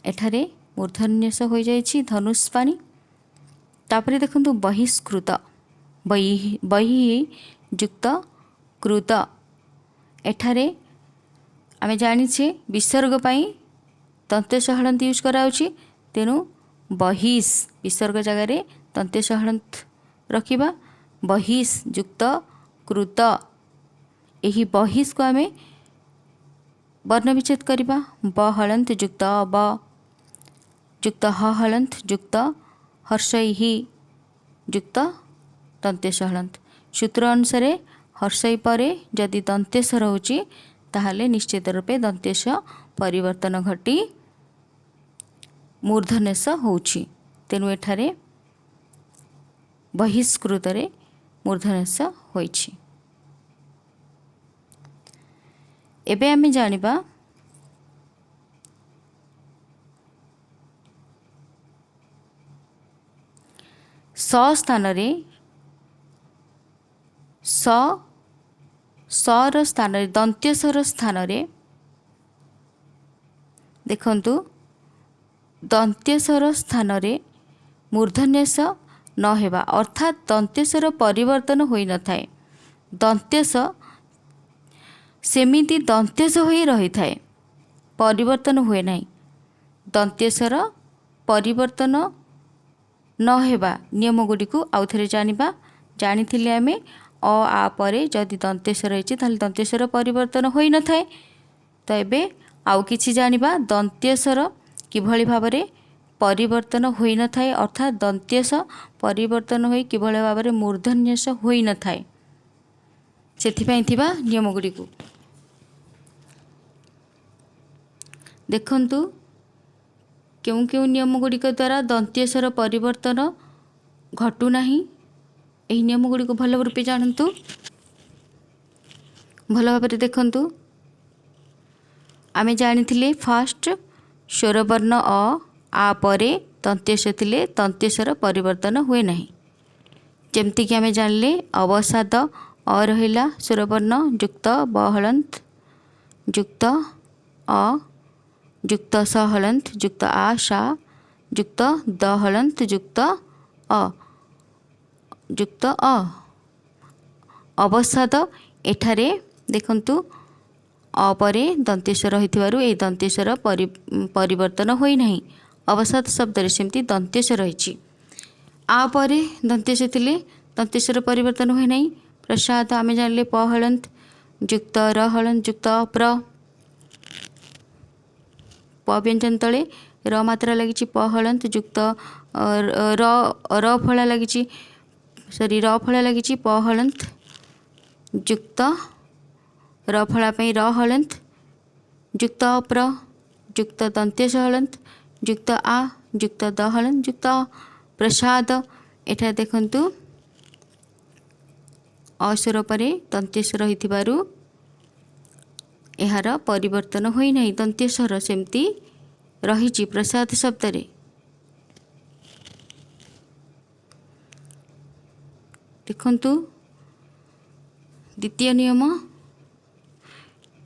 ଏଠାରେ ମୂର୍ଦ୍ଧନ୍ୟସ ହୋଇଯାଇଛି ଧନୁଷ ପାଣି। ତାପରେ ଦେଖନ୍ତୁ ବହିଷ୍କୃତ, ବହି ଯୁକ୍ତ କୃତ। ଏଠାରେ ଆମେ ଜାଣିଛେ ବିସର୍ଗ ପାଇଁ ଦନ୍ତେଶ ହଳନ୍ତ ୟୁଜ୍ କରାଯାଉଛି। ତେଣୁ ବହିସ୍, ବିସର୍ଗ ଜାଗାରେ ଦନ୍ତେଶ ହଳନ୍ତ ରଖିବା। ବହିସ୍ ଯୁକ୍ତ କୃତ, ଏହି ବହିସ୍କୁ ଆମେ ବର୍ଣ୍ଣ ବିଚ୍ଛେଦ କରିବା। ବ ହଳନ୍ତ ଯୁକ୍ତ ବ ଯୁକ୍ତ ହ ହଳନ୍ତ ଯୁକ୍ତ ହର୍ଷଇ ହି ଯୁକ୍ତ ଦନ୍ତେଶ ହଳନ୍ତ। ସୂତ୍ର ଅନୁସାରେ ହର୍ଷଇ ପରେ ଯଦି ଦନ୍ତେଶ ରହୁଛି, ତାହେଲେ ନିଶ୍ଚିତ ରୂପେ ଦନ୍ତେଶ ପରିବର୍ତ୍ତନ ଘଟି ମୂର୍ଦ୍ଧନ୍ୟସ ହେଉଛି। ତେଣୁ ଏଠାରେ ବହିଷ୍କୃତରେ ମୂର୍ଦ୍ଧନ୍ୟସ ହୋଇଛି। ଏବେ ଆମେ ଜାଣିବା ସ ସ୍ଥାନରେ, ସ ସର ସ୍ଥାନରେ, ଦନ୍ତ୍ୟସର ସ୍ଥାନରେ। ଦେଖନ୍ତୁ, ଦନ୍ତ୍ୟସର ସ୍ଥାନରେ ମୂର୍ଦ୍ଧନ୍ୟସ ନ ହେବା, ଅର୍ଥାତ୍ ଦନ୍ତ୍ୟସର ପରିବର୍ତ୍ତନ ହୋଇନଥାଏ। ଦନ୍ତ୍ୟସ ସେମିତି ଦନ୍ତ୍ୟସ ହୋଇ ରହିଥାଏ, ପରିବର୍ତ୍ତନ ହୁଏ ନାହିଁ। ଦନ୍ତ୍ୟସର ପରିବର୍ତ୍ତନ ନ ହେବା ନିୟମ ଗୁଡ଼ିକୁ ଆଉ ଥରେ ଜାଣିବା। ଜାଣିଥିଲେ ଆମେ ଅ ଆ ପରେ ଯଦି ଦନ୍ତେଶ ରହିଛି, ତାହେଲେ ଦନ୍ତେଶର ପରିବର୍ତ୍ତନ ହୋଇନଥାଏ। ତ ଏବେ ଆଉ କିଛି ଜାଣିବା, ଦନ୍ତ୍ୟସର କିଭଳି ଭାବରେ ପରିବର୍ତ୍ତନ ହୋଇନଥାଏ, ଅର୍ଥାତ୍ ଦନ୍ତ୍ୟସ ପରିବର୍ତ୍ତନ ହୋଇ କିଭଳି ଭାବରେ ମୂର୍ଦ୍ଧନ୍ୟସ ହୋଇନଥାଏ, ସେଥିପାଇଁ ଥିବା ନିୟମ ଗୁଡ଼ିକୁ ଦେଖନ୍ତୁ। କେଉଁ କେଉଁ ନିୟମ ଗୁଡ଼ିକ ଦ୍ୱାରା ଦନ୍ତ୍ୟସର ପରିବର୍ତ୍ତନ ଘଟୁନାହିଁ, ଏହି ନିୟମ ଗୁଡ଼ିକୁ ଭଲ ରୂପେ ଜାଣନ୍ତୁ। ଭଲ ଭାବରେ ଦେଖନ୍ତୁ, ଆମେ ଜାଣିଥିଲେ ଫାଷ୍ଟ ସ୍ୱରବର୍ଣ୍ଣ ଅ ଆ ପରେ ଦନ୍ତ୍ୟସ ଥିଲେ ଦନ୍ତ୍ୟସର ପରିବର୍ତ୍ତନ ହୁଏ ନାହିଁ। ଯେମିତିକି ଆମେ ଜାଣିଲେ ଅବସାଦ, ଅ ରହିଲା ସ୍ୱରବର୍ଣ୍ଣ ଯୁକ୍ତ ବ ହଳନ୍ତ ଯୁକ୍ତ ଅ ଯୁକ୍ତ ସ ହଳନ୍ତ ଯୁକ୍ତ ଆ ସା ଯୁକ୍ତ ଦ ହଳନ୍ତ ଯୁକ୍ତ ଅ ଯୁକ୍ତ ଅ, ଅବସାଦ। ଏଠାରେ ଦେଖନ୍ତୁ, ଅ ପରେ ଦନ୍ତେଶ ରହିଥିବାରୁ ଏହି ଦନ୍ତେଶର ପରିବର୍ତ୍ତନ ହୋଇନାହିଁ। ଅବସାଦ ଶବ୍ଦରେ ସେମିତି ଦନ୍ତେଶ ରହିଛି। ଆ ପରେ ଦନ୍ତେଶ ଥିଲେ ଦନ୍ତେଶର ପରିବର୍ତ୍ତନ ହୁଏ ନାହିଁ। ପ୍ରସାଦ, ଆମେ ଜାଣିଲେ ପ ହଳନ୍ତ ଯୁକ୍ତ ର ହଳନ୍ତ ଯୁକ୍ତ ପ୍ର, ପ ବ୍ୟଞ୍ଜନ ତଳେ ର ମାତ୍ରା ଲାଗିଛି, ପ ହଳନ୍ତ ଯୁକ୍ତ ର, ର ଫଳା ଲାଗିଛି, ସରି, ର ଫଳା ଲାଗିଛି, ପ ହଳନ୍ତ ଯୁକ୍ତ ର ଫଳା ପାଇଁ ର ହଳନ୍ତ ଯୁକ୍ତ ପ୍ର ଯୁକ୍ତ ଦନ୍ତେଶ ହଳନ୍ତ ଯୁକ୍ତ ଆ ଯୁକ୍ତ ଦ ହଳନ୍ତ ଯୁକ୍ତ ପ୍ରସାଦ। ଏଠାରେ ଦେଖନ୍ତୁ, ଅସ୍ୱର ପରେ ଦନ୍ତେଶ ରହିଥିବାରୁ ଏହାର ପରିବର୍ତ୍ତନ ହୋଇନାହିଁ। ଦନ୍ତେଶ୍ୱର ସେମିତି ରହିଛି ପ୍ରସାଦ ଶବ୍ଦରେ। ଦେଖନ୍ତୁ ଦ୍ୱିତୀୟ ନିୟମ,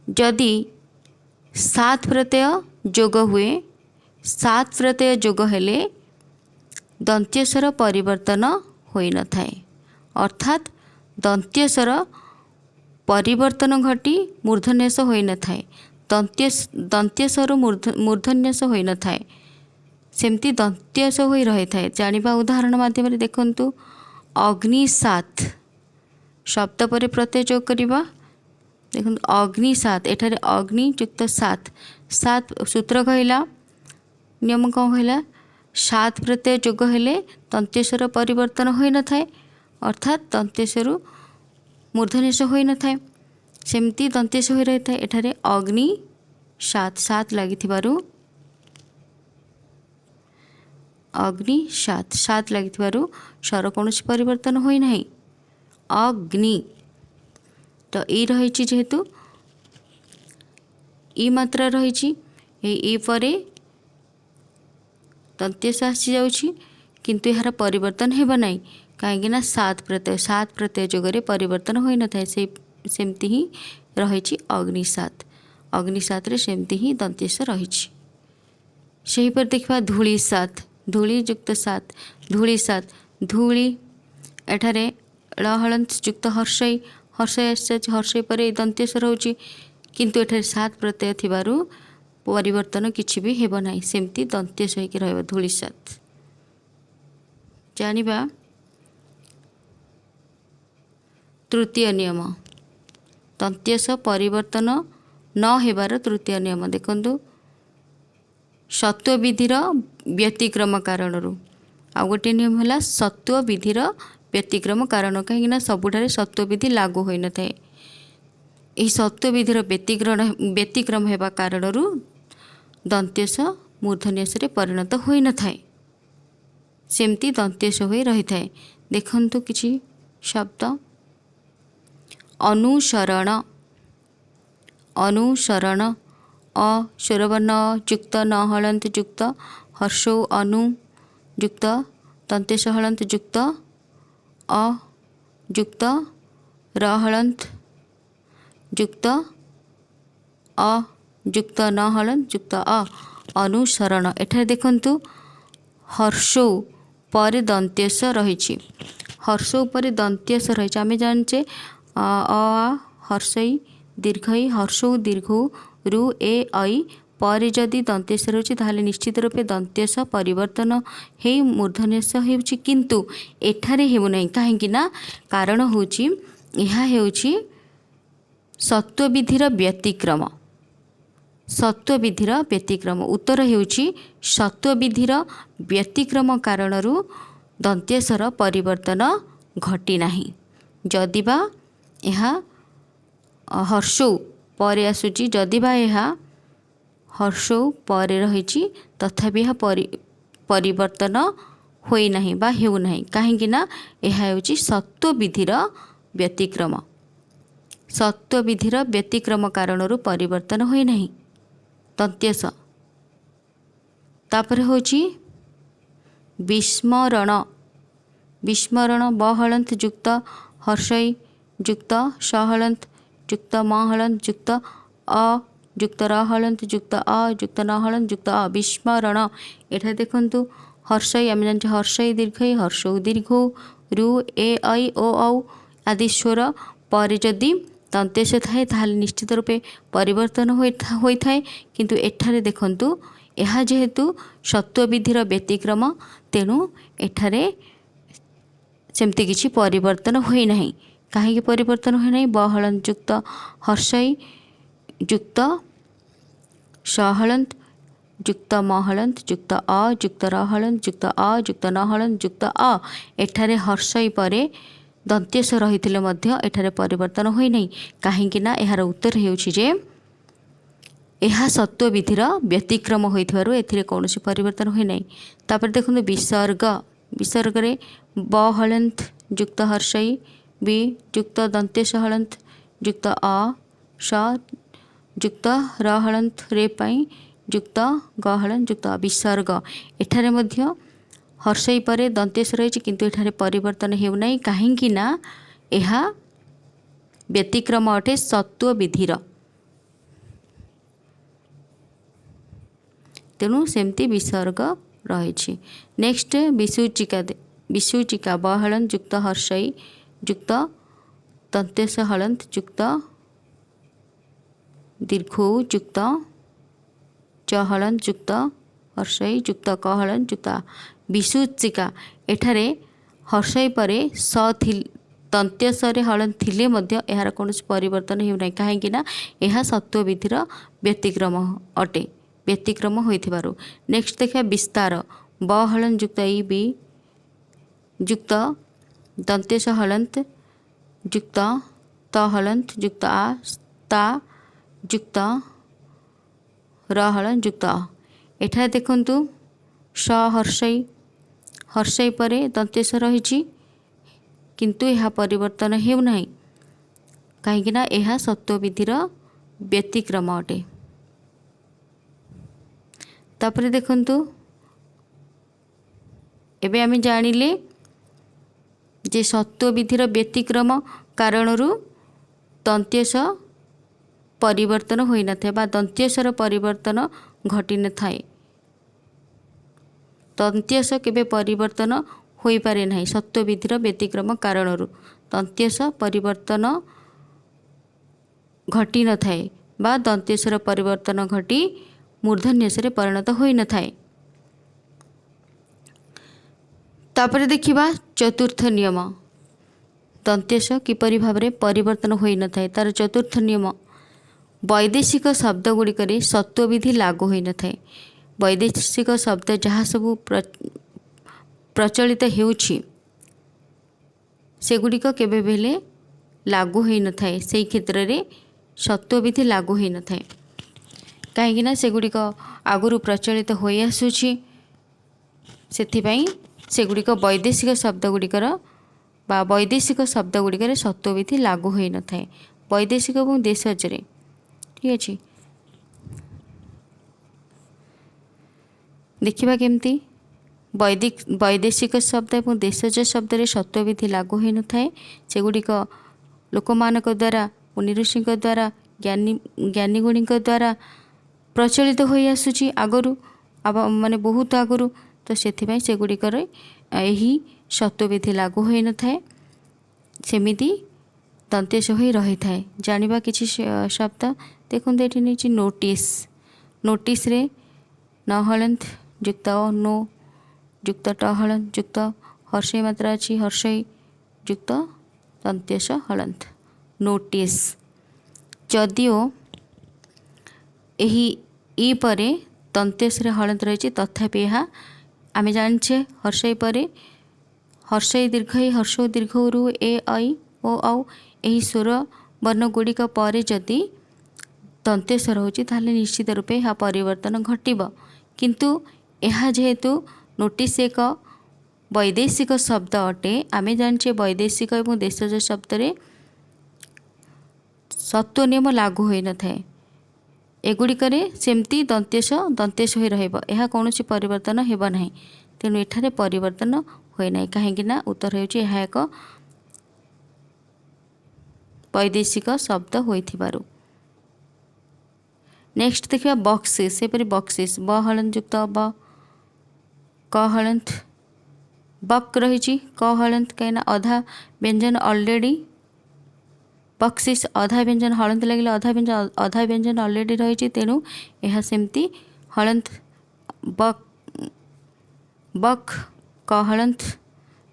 ଯଦି ସାତ ପ୍ରତ୍ୟୟ ଯୋଗ ହୁଏ, ସାତ ପ୍ରତ୍ୟୟ ଯୋଗ ହେଲେ ଦନ୍ତ୍ୟସ୍ୱର ପରିବର୍ତ୍ତନ ହୋଇନଥାଏ, ଅର୍ଥାତ୍ ଦନ୍ତ୍ୟସ୍ୱର ପରିବର୍ତ୍ତନ ଘଟି ମୂର୍ଦ୍ଧନ୍ୟସ ହୋଇନଥାଏ। ଦନ୍ତ୍ୟସ୍ୱରୁ ମୂର୍ଦ୍ଧନ୍ୟସ ହୋଇନଥାଏ, ସେମିତି ଦନ୍ତ୍ୟସ ହୋଇ ରହିଥାଏ। ଜାଣିବା ଉଦାହରଣ ମାଧ୍ୟମରେ। ଦେଖନ୍ତୁ, ଅଗ୍ନିସାତ ଶବ୍ଦ ପରେ ପ୍ରତ୍ୟୟ ଯୋଗ କରିବା। ଦେଖନ୍ତୁ, ଅଗ୍ନିସାତ, ଏଠାରେ ଅଗ୍ନି ଯୁକ୍ତ ସାତ, ସାତ। ସୂତ୍ର କହିଲା ନିୟମ କ'ଣ କହିଲା? ସାତ ପ୍ରତ୍ୟୟ ଯୋଗ ହେଲେ ଦନ୍ତ୍ୟସ୍ୱର ପରିବର୍ତ୍ତନ ହୋଇନଥାଏ, ଅର୍ଥାତ୍ ଦନ୍ତ୍ୟସ୍ୱରୁ ମୂର୍ଦ୍ଧନ୍ୟସ ହୋଇନଥାଏ, ସେମିତି ଦନ୍ତ୍ୟସ ହୋଇ ରହିଥାଏ। ଏଠାରେ ଅଗ୍ନି ସାତ, ସାତ ଲାଗିଥିବାରୁ ଅଗ୍ନି ସାତ, ସାତ ଲାଗିଥିବାରୁ ସ୍ୱର କୌଣସି ପରିବର୍ତ୍ତନ ହୋଇନାହିଁ। ଅଗ୍ନି ତ ଇ ରହିଛି, ଯେହେତୁ ଇ ମାତ୍ରା ରହିଛି, ଏଇ ଇ ପରେ ଦନ୍ତ୍ୟସ ଆସିଯାଉଛି, କିନ୍ତୁ ଏହାର ପରିବର୍ତ୍ତନ ହେବ ନାହିଁ। କାହିଁକି ନା ସାତ ପ୍ରତ୍ୟୟ, ସାତ ପ୍ରତ୍ୟୟ ଯୋଗରେ ପରିବର୍ତ୍ତନ ହୋଇନଥାଏ, ସେଇ ସେମିତି ହିଁ ରହିଛି। ଅଗ୍ନିସାତ, ଅଗ୍ନିସାତରେ ସେମିତି ହିଁ ଦନ୍ତ୍ୟସ ରହିଛି। ସେହିପରି ଦେଖିବା ଧୂଳି ସାତ, ଧୂଳି ଯୁକ୍ତ ସାତ, ଧୂଳି ସାତ, ଧୂଳି। ଏଠାରେ ଳ ହଳନ୍ତ ଯୁକ୍ତ ହର୍ଷଇ, ହର୍ଷଇ ଆସିଯାଉଛି, ହର୍ଷଇ ପରେ ଦନ୍ତ୍ୟସ ରହୁଛି, କିନ୍ତୁ ଏଠାରେ ସାତ ପ୍ରତ୍ୟୟ ଥିବାରୁ ପରିବର୍ତ୍ତନ କିଛି ବି ହେବ ନାହିଁ, ସେମିତି ଦନ୍ତ୍ୟସ ହେଇକି ରହିବ ଧୂଳି ସାତ। ଜାଣିବା ତୃତୀୟ ନିୟମ, ଦନ୍ତ୍ୟସ ପରିବର୍ତ୍ତନ ନ ହେବାର ତୃତୀୟ ନିୟମ। ଦେଖନ୍ତୁ, ସତ୍ୱବିଧିର ବ୍ୟତିକ୍ରମ କାରଣରୁ। ଆଉ ଗୋଟିଏ ନିୟମ ହେଲା ସତ୍ୱବିଧିର ବ୍ୟତିକ୍ରମ କାରଣ, କାହିଁକିନା ସବୁଠାରେ ସତ୍ୱବିଧି ଲାଗୁ ହୋଇନଥାଏ। ଏହି ସତ୍ୱବିଧିର ବ୍ୟତିକ୍ରମ ହେବା କାରଣରୁ ଦନ୍ତ୍ୟସ ମୂର୍ଦ୍ଧନ୍ୟସରେ ପରିଣତ ହୋଇନଥାଏ, ସେମିତି ଦନ୍ତ୍ୟସ ହୋଇ ରହିଥାଏ। ଦେଖନ୍ତୁ କିଛି ଶବ୍ଦ, ଅନୁସରଣ, ଅନୁସରଣ, ଅ ସ୍ୱରବର୍ଣ୍ଣ ଯୁକ୍ତ ନ ହଳନ୍ତ ଯୁକ୍ତ ହର୍ଷଉ ଅନୁ ଯୁକ୍ତ ଦନ୍ତେଶ ହଳନ୍ତ ଯୁକ୍ତ ଅ ଯୁକ୍ତ ର ହଳନ୍ତ ଯୁକ୍ତ ଅ ଯୁକ୍ତ ନ ହଳନ୍ତ ଯୁକ୍ତ ଅ, ଅନୁସରଣ। ଏଠାରେ ଦେଖନ୍ତୁ ହର୍ଷଉ ପରେ ଦନ୍ତ୍ୟସ ରହିଛି, ହର୍ଷଉ ପରେ ଦନ୍ତ୍ୟସ ରହିଛି। ଆମେ ଜାଣିଛେ ଅ ଆ ହର୍ଷଇ ଦୀର୍ଘଇ ହର୍ଷଉ ଦୀର୍ଘଉ ରୁ ଏ ଐ ପରେ ଯଦି ଦନ୍ତ୍ୟସ ରହୁଛି, ତାହେଲେ ନିଶ୍ଚିତ ରୂପେ ଦନ୍ତ୍ୟସ ପରିବର୍ତ୍ତନ ହେଇ ମୂର୍ଦ୍ଧନ୍ୟସ ହେଉଛି, କିନ୍ତୁ ଏଠାରେ ହେଉନାହିଁ। କାହିଁକି ନା କାରଣ ହେଉଛି ଏହା ହେଉଛି ସତ୍ୱବିଧିର ବ୍ୟତିକ୍ରମ, ସତ୍ୱବିଧିର ବ୍ୟତିକ୍ରମ। ଉତ୍ତର ହେଉଛି ସତ୍ୱବିଧିର ବ୍ୟତିକ୍ରମ କାରଣରୁ ଦନ୍ତ୍ୟସର ପରିବର୍ତ୍ତନ ଘଟିନାହିଁ। ଯଦି ବା ଏହା ହର୍ଷଉ ପରେ ଆସୁଛି, ଯଦି ବା ଏହା ହର୍ଷଉ ପରେ ରହିଛି, ତଥାପି ଏହା ପରିବର୍ତ୍ତନ ହୋଇନାହିଁ ବା ହେଉନାହିଁ। କାହିଁକି ନା ଏହା ହେଉଛି ସତ୍ୱବିଧିର ବ୍ୟତିକ୍ରମ, ସତ୍ୱବିଧିର ବ୍ୟତିକ୍ରମ କାରଣରୁ ପରିବର୍ତ୍ତନ ହୋଇନାହିଁ ଦନ୍ତ୍ୟସ। ତାପରେ ହେଉଛି ବିସ୍ମରଣ, ବିସ୍ମରଣ, ବହଳନ୍ତ ଯୁକ୍ତ ହର୍ଷଇ ଯୁକ୍ତ ସହଳନ୍ତ ଯୁକ୍ତ ମହଳନ୍ତ ଯୁକ୍ତ ଅ ଯୁକ୍ତ ର ହଳନ୍ତ ଯୁକ୍ତ ଅ ଯୁକ୍ତ ନ ହଳନ୍ତ ଯୁକ୍ତ ଅ, ବିସ୍ମରଣ। ଏଠାରେ ଦେଖନ୍ତୁ ହର୍ଷଇ, ଆମେ ଜାଣିଛେ ହର୍ଷଇ ଦୀର୍ଘଇ ହର୍ଷଉ ଦୀର୍ଘଉ ରୁ ଏ ଐ ଓ ଔ ଆଦି ସ୍ୱର ପରେ ଯଦି ଦନ୍ତ୍ୟସ ଥାଏ, ତାହେଲେ ନିଶ୍ଚିତ ରୂପେ ପରିବର୍ତ୍ତନ ହୋଇଥାଏ। କିନ୍ତୁ ଏଠାରେ ଦେଖନ୍ତୁ ଏହା ଯେହେତୁ ସତ୍ୱବିଧିର ବ୍ୟତିକ୍ରମ, ତେଣୁ ଏଠାରେ ସେମିତି କିଛି ପରିବର୍ତ୍ତନ ହୋଇନାହିଁ। କାହିଁକି ପରିବର୍ତ୍ତନ ହୋଇନାହିଁ? ବହଳନ୍ତ ଯୁକ୍ତ ହର୍ଷଇ ଯୁକ୍ତ ସହଳନ୍ତ ଯୁକ୍ତ ମହଳନ୍ତ ଯୁକ୍ତ ଅ ଯୁକ୍ତ ର ହଳନ୍ତ ଯୁକ୍ତ ଅ ଯୁକ୍ତ ନ ହଳନ୍ତ ଯୁକ୍ତ ଅ, ଏଠାରେ ହର୍ଷଇ ପରେ ଦନ୍ତ୍ୟସ ରହିଥିଲେ ମଧ୍ୟ ଏଠାରେ ପରିବର୍ତ୍ତନ ହୋଇନାହିଁ। କାହିଁକି ନା ଏହାର ଉତ୍ତର ହେଉଛି ଯେ ଏହା ସତ୍ୱବିଧିର ବ୍ୟତିକ୍ରମ ହୋଇଥିବାରୁ ଏଥିରେ କୌଣସି ପରିବର୍ତ୍ତନ ହୋଇନାହିଁ। ତାପରେ ଦେଖନ୍ତୁ ବିସର୍ଗ, ବିସର୍ଗରେ ବ ହଳନ୍ତ ଯୁକ୍ତ ହର୍ଷଇ ବି ଯୁକ୍ତ ଦନ୍ତ୍ୟସ ହଳନ୍ତ ଯୁକ୍ତ ଅ ସ ଯୁକ୍ତ ର ହଳନ୍ତ ରେ ପାଇଁ ଯୁକ୍ତ ଗ ହଳନ୍ତ ଯୁକ୍ତ ଅ, ବିସର୍ଗ। ଏଠାରେ ମଧ୍ୟ ହର୍ଷଇ ପରେ ଦନ୍ତ୍ୟସ ରହିଛି, କିନ୍ତୁ ଏଠାରେ ପରିବର୍ତ୍ତନ ହେଉନାହିଁ। କାହିଁକି ନା ଏହା ବ୍ୟତିକ୍ରମ ଅଟେ ସତ୍ୱବିଧିର, ତେଣୁ ସେମିତି ବିସର୍ଗ ରହିଛି। ନେକ୍ସଟ ବିସୂଚିକା, ବିସୂଚିକା, ବ ହଳନ୍ତ ଯୁକ୍ତ ହର୍ଷଇ ଯୁକ୍ତ ଦନ୍ତ୍ୟସ ହଳନ୍ତ ଯୁକ୍ତ ଦୀର୍ଘଉ ଯୁକ୍ତ ଚ ହଳନ୍ତ ଯୁକ୍ତ ହର୍ଷଇ ଯୁକ୍ତ କ ହଳନ୍ତ ଯୁକ୍ତ ବିସୂଚିକା। ଏଠାରେ ହର୍ଷଇ ପରେ ସ ଦନ୍ତ୍ୟସରେ ହଳନ୍ତ ଥିଲେ ମଧ୍ୟ ଏହାର କୌଣସି ପରିବର୍ତ୍ତନ ହେଉନାହିଁ। କାହିଁକି ନା ଏହା ସତ୍ୱବିଧିର ବ୍ୟତିକ୍ରମ ଅଟେ, ବ୍ୟତିକ୍ରମ ହୋଇଥିବାରୁ। ନେକ୍ସଟ ଦେଖିବା ବିସ୍ତାର। ବ ହଳନ୍ତ ଯୁକ୍ତ ଇ ବି ଯୁକ୍ତ ଦନ୍ତେଶ ହଳନ୍ତ ଯୁକ୍ତ ତ ହଳନ୍ତ ଯୁକ୍ତ ଆ ତା ଯୁକ୍ତ ର ହଳନ୍ତ ଯୁକ୍ତ ଅ। ଏଠାରେ ଦେଖନ୍ତୁ ସ ହର୍ଷଇ, ହର୍ଷଇ ପରେ ଦନ୍ତେଶ ରହିଛି, କିନ୍ତୁ ଏହା ପରିବର୍ତ୍ତନ ହେଉନାହିଁ, କାହିଁକିନା ଏହା ସତ୍ୱବିଧିର ବ୍ୟତିକ୍ରମ ଅଟେ। ତାପରେ ଦେଖନ୍ତୁ, ଏବେ ଆମେ ଜାଣିଲେ ଯେ ସତ୍ୱବିଧିର ବ୍ୟତିକ୍ରମ କାରଣରୁ ଦନ୍ତ୍ୟସ ପରିବର୍ତ୍ତନ ହୋଇନଥାଏ ବା ଦନ୍ତ୍ୟସର ପରିବର୍ତ୍ତନ ଘଟିନଥାଏ। ଦନ୍ତ୍ୟସ କେବେ ପରିବର୍ତ୍ତନ ହୋଇପାରେ ନାହିଁ। ସତ୍ୱବିଧିର ବ୍ୟତିକ୍ରମ କାରଣରୁ ଦନ୍ତ୍ୟସ ପରିବର୍ତ୍ତନ ଘଟିନଥାଏ ବା ଦନ୍ତ୍ୟସର ପରିବର୍ତ୍ତନ ଘଟି ମୂର୍ଦ୍ଧନ୍ୟସରେ ପରିଣତ ହୋଇନଥାଏ। ତାପରେ ଦେଖିବା ଚତୁର୍ଥ ନିୟମ, ଦନ୍ତ୍ୟସ କିପରି ଭାବରେ ପରିବର୍ତ୍ତନ ହୋଇନଥାଏ। ତାର ଚତୁର୍ଥ ନିୟମ, ବୈଦେଶିକ ଶବ୍ଦ ଗୁଡ଼ିକରେ ସତ୍ୱବିଧି ଲାଗୁ ହୋଇନଥାଏ। ବୈଦେଶିକ ଶବ୍ଦ ଯାହା ସବୁ ପ୍ରଚଳିତ ହେଉଛି, ସେଗୁଡ଼ିକ କେବେ ବି ହେଲେ ଲାଗୁ ହୋଇନଥାଏ। ସେଇ କ୍ଷେତ୍ରରେ ସତ୍ୱବିଧି ଲାଗୁ ହୋଇନଥାଏ, କାହିଁକିନା ସେଗୁଡ଼ିକ ଆଗରୁ ପ୍ରଚଳିତ ହୋଇ ଆସୁଛି। ସେଥିପାଇଁ ସେଗୁଡ଼ିକ ବୈଦେଶିକ ଶବ୍ଦ ଗୁଡ଼ିକର ବା ବୈଦେଶିକ ଶବ୍ଦ ଗୁଡ଼ିକରେ ସତ୍ୱବିଧି ଲାଗୁ ହୋଇନଥାଏ, ବୈଦେଶିକ ଏବଂ ଦେଶଜରେ। ଠିକ୍ ଅଛି, ଦେଖିବା କେମିତି ବୈଦେଶିକ ଶବ୍ଦ ଏବଂ ଦେଶଜ ଶବ୍ଦରେ ସତ୍ୱବିଧି ଲାଗୁ ହୋଇନଥାଏ। ସେଗୁଡ଼ିକ ଲୋକମାନଙ୍କ ଦ୍ୱାରା, ମୁନି ଋଷିଙ୍କ ଦ୍ୱାରା, ଜ୍ଞାନୀଗୁଣୀଙ୍କ ଦ୍ୱାରା ପ୍ରଚଳିତ ହୋଇ ଆସୁଛି ଆଗରୁ, ମାନେ ବହୁତ ଆଗରୁ। ତ ସେଥିପାଇଁ ସେଗୁଡ଼ିକରେ ଏହି ସତ୍ୱବିଧି ଲାଗୁ ହୋଇନଥାଏ, ସେମିତି ଦନ୍ତେଶ ହୋଇ ରହିଥାଏ। ଜାଣିବା କିଛି ଶବ୍ଦ। ଦେଖନ୍ତୁ, ଏଠି ନେଇଛି ନୋଟିସ୍। ନୋଟିସ୍ରେ ନ ହଳନ୍ତ ଯୁକ୍ତ ନୋ ଯୁକ୍ତ ଟ ହଳନ୍ତ ଯୁକ୍ତ ହର୍ଷଇ ମାତ୍ରା ଅଛି, ହର୍ଷଇ ଯୁକ୍ତ ଦନ୍ତେଶ ହଳନ୍ତ, ନୋଟିସ୍। ଯଦିଓ ଏହି ଇ ପରେ ଦନ୍ତେଶରେ ହଳନ୍ତ ରହିଛି, ତଥାପି ଏହା ଆମେ ଜାଣିଛେ ହର୍ଷଇ ପରେ ହର୍ଷଇ ଦୀର୍ଘ ହର୍ଷ ଦୀର୍ଘ ରୁ ଏ ଐ ଓ ଔ, ଏହି ସ୍ୱର ବର୍ଣ୍ଣ ଗୁଡ଼ିକ ପରେ ଯଦି ଦନ୍ତେଶ ରହୁଛି, ତାହେଲେ ନିଶ୍ଚିତ ରୂପେ ଏହା ପରିବର୍ତ୍ତନ ଘଟିବ। କିନ୍ତୁ ଏହା ଯେହେତୁ ନୋଟିସ୍ ଏକ ବୈଦେଶିକ ଶବ୍ଦ ଅଟେ, ଆମେ ଜାଣିଛେ ବୈଦେଶିକ ଏବଂ ଦେଶଜ ଶବ୍ଦରେ ସତ୍ୱ ନିୟମ ଲାଗୁ ହୋଇନଥାଏ। ଏଗୁଡ଼ିକରେ ସେମିତି ଦନ୍ତେଶ ଦନ୍ତେଶ ହୋଇ ରହିବ, ଏହା କୌଣସି ପରିବର୍ତ୍ତନ ହେବ ନାହିଁ। ତେଣୁ ଏଠାରେ ପରିବର୍ତ୍ତନ ହୁଏ ନାହିଁ, କାହିଁକି ନା ଉତ୍ତର ହେଉଛି ଏହା ଏକ ବୈଦେଶିକ ଶବ୍ଦ ହୋଇଥିବାରୁ। ନେକ୍ସଟ ଦେଖିବା ବକ୍ସିସ୍। ସେପରି ବକ୍ସିସ୍, ବ ହଳନ୍ତ ଯୁକ୍ତ ବ କ ହଳନ୍ତ, ବକ୍ ରହିଛି, କ ହଳନ୍ତ, କାହିଁକିନା ଅଧା ବ୍ୟଞ୍ଜନ ଅଲରେଡ଼ି ବକ୍ସିସ୍, ଅଧା ବ୍ୟଞ୍ଜନ ହଳନ୍ତ ଲାଗିଲେ ଅଧା ବ୍ୟଞ୍ଜନ ଅଲରେଡ଼ି ରହିଛି, ତେଣୁ ଏହା ସେମିତି ହଳନ୍ତ। ବକ୍, ବକ୍ କ ହଳନ୍ତ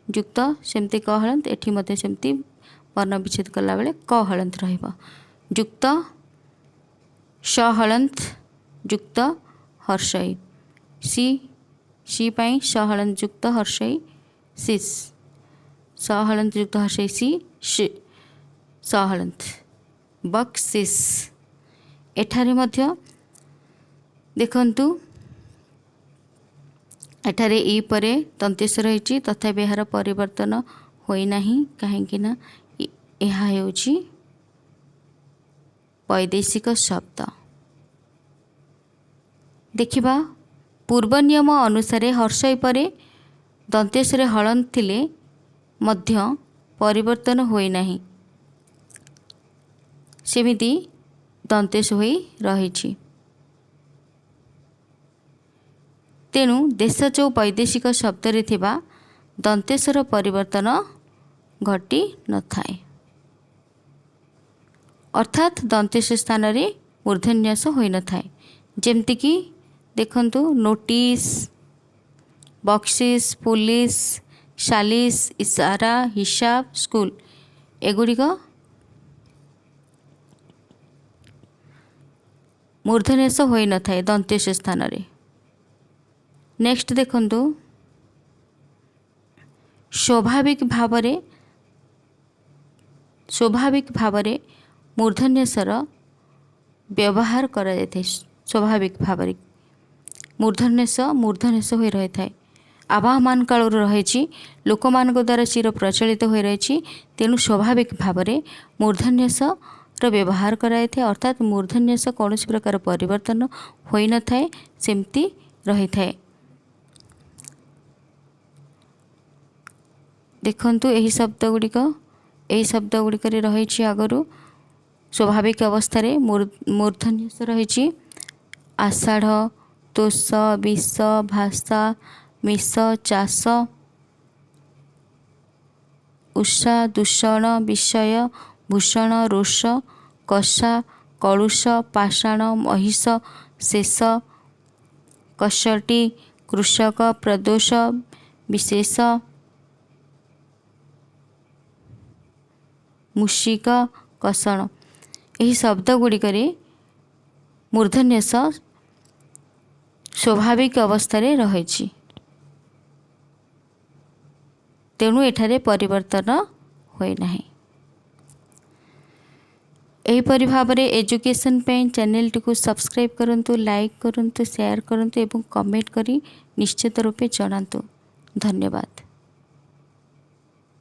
ଯୁକ୍ତ ସେମିତି କ ହଳନ୍ତ, ଏଠି ମଧ୍ୟ ସେମିତି ବର୍ଣ୍ଣ ବିଚ୍ଛେଦ କଲାବେଳେ କ ହଳନ୍ତ ରହିବ, ଯୁକ୍ତ ସ ହଳନ୍ତ ଯୁକ୍ତ ହର୍ଷଇ ସି। ସି ପାଇଁ ସ ହଳନ୍ତ ଯୁକ୍ତ ହର୍ଷଇ ସିସ୍, ସ ହଳନ୍ତ ଯୁକ୍ତ ହର୍ଷଇ ସି, ସ ହଳନ୍ତ, ବକ୍ସିସ୍। ଏଠାରେ ମଧ୍ୟ ଦେଖନ୍ତୁ, ଏଠାରେ ଇ ପରେ ଦନ୍ତେଶ ରହିଛି, ତଥାପି ଏହାର ପରିବର୍ତ୍ତନ ହୋଇନାହିଁ, କାହିଁକି ନା ଏହା ହେଉଛି ବୈଦେଶିକ ଶବ୍ଦ। ଦେଖିବା, ପୂର୍ବ ନିୟମ ଅନୁସାରେ ହର୍ଷଇ ପରେ ଦନ୍ତେଶରେ ହଳନ୍ତ ଥିଲେ ମଧ୍ୟ ପରିବର୍ତ୍ତନ ହୋଇନାହିଁ, ସେମିତି ଦନ୍ତେଶ ହୋଇ ରହିଛି। ତେଣୁ ଦେଶଜ ଓ ବୈଦେଶିକ ଶବ୍ଦରେ ଥିବା ଦନ୍ତେଶର ପରିବର୍ତ୍ତନ ଘଟି ନଥାଏ, ଅର୍ଥାତ୍ ଦନ୍ତେଶ ସ୍ଥାନରେ ମୂର୍ଦ୍ଧନ୍ୟାସ ହୋଇନଥାଏ। ଯେମିତିକି ଦେଖନ୍ତୁ, ନୋଟିସ୍, ବକ୍ସିସ୍, ପୁଲିସ, ସାଲିସ, ଇସାରା, ହିସାବ, ସ୍କୁଲ, ଏଗୁଡ଼ିକ ମୂର୍ଦ୍ଧନ୍ୟ ସ ହୋଇନଥାଏ ଦନ୍ତ୍ୟ ସ ସ୍ଥାନରେ। ନେକ୍ସଟ ଦେଖନ୍ତୁ, ସ୍ୱାଭାବିକ ଭାବରେ ମୂର୍ଦ୍ଧନ୍ୟ ସର ବ୍ୟବହାର କରାଯାଇଥାଏ। ସ୍ୱାଭାବିକ ଭାବରେ ମୂର୍ଦ୍ଧନ୍ୟ ସ ମୂର୍ଦ୍ଧନ୍ୟ ସ ହୋଇ ରହିଥାଏ। ଆବାହମାନ କାଳରୁ ରହିଛି, ଲୋକମାନଙ୍କ ଦ୍ୱାରା ଚିର ପ୍ରଚଳିତ ହୋଇ ରହିଛି। ତେଣୁ ସ୍ୱାଭାବିକ ଭାବରେ ମୂର୍ଦ୍ଧନ୍ୟ ସର ବ୍ୟବହାର କରାଯାଇଥାଏ, ଅର୍ଥାତ୍ ମୂର୍ଦ୍ଧନ୍ୟ ସ କୌଣସି ପ୍ରକାର ପରିବର୍ତ୍ତନ ହୋଇନଥାଏ, ସେମିତି ରହିଥାଏ। ଦେଖନ୍ତୁ, ଏହି ଶବ୍ଦ ଗୁଡ଼ିକରେ ରହିଛି, ଆଗରୁ ସ୍ୱାଭାବିକ ଅବସ୍ଥାରେ ମୂର୍ଦ୍ଧନ୍ୟ ସ ରହିଛି। ଆଷାଢ଼, ତୋଷ, ବିଷ, ଭାଷା, ମିଷ, ଚାଷ, ଉଷା, ଦୂଷଣ, ବିଷୟ, ଭୂଷଣ, ରୋଷ, କଷା, କଳୁଷ, ପାଷାଣ, ମହିଷ, ଶେଷ, କଷଟି, କୃଷକ, ପ୍ରଦୋଷ, ବିଶେଷ, ମୂଷିକ, କଷଣ। ଏହି ଶବ୍ଦ ଗୁଡ଼ିକରେ ମୂର୍ଦ୍ଧନ୍ୟ ସ ସ୍ୱାଭାବିକ ଅବସ୍ଥାରେ ରହିଛି, ତେଣୁ ଏଠାରେ ପରିବର୍ତ୍ତନ ହୁଏ ନାହିଁ। ଏହିପରି ଭାବରେ ଏଜୁକେସନ୍ ପାଇଁ ଚ୍ୟାନେଲଟିକୁ ସବସ୍କ୍ରାଇବ୍ କରନ୍ତୁ, ଲାଇକ୍ କରନ୍ତୁ, ସେୟାର କରନ୍ତୁ ଏବଂ କମେଣ୍ଟ କରି ନିଶ୍ଚିତ ରୂପେ ଜଣାନ୍ତୁ। ଧନ୍ୟବାଦ।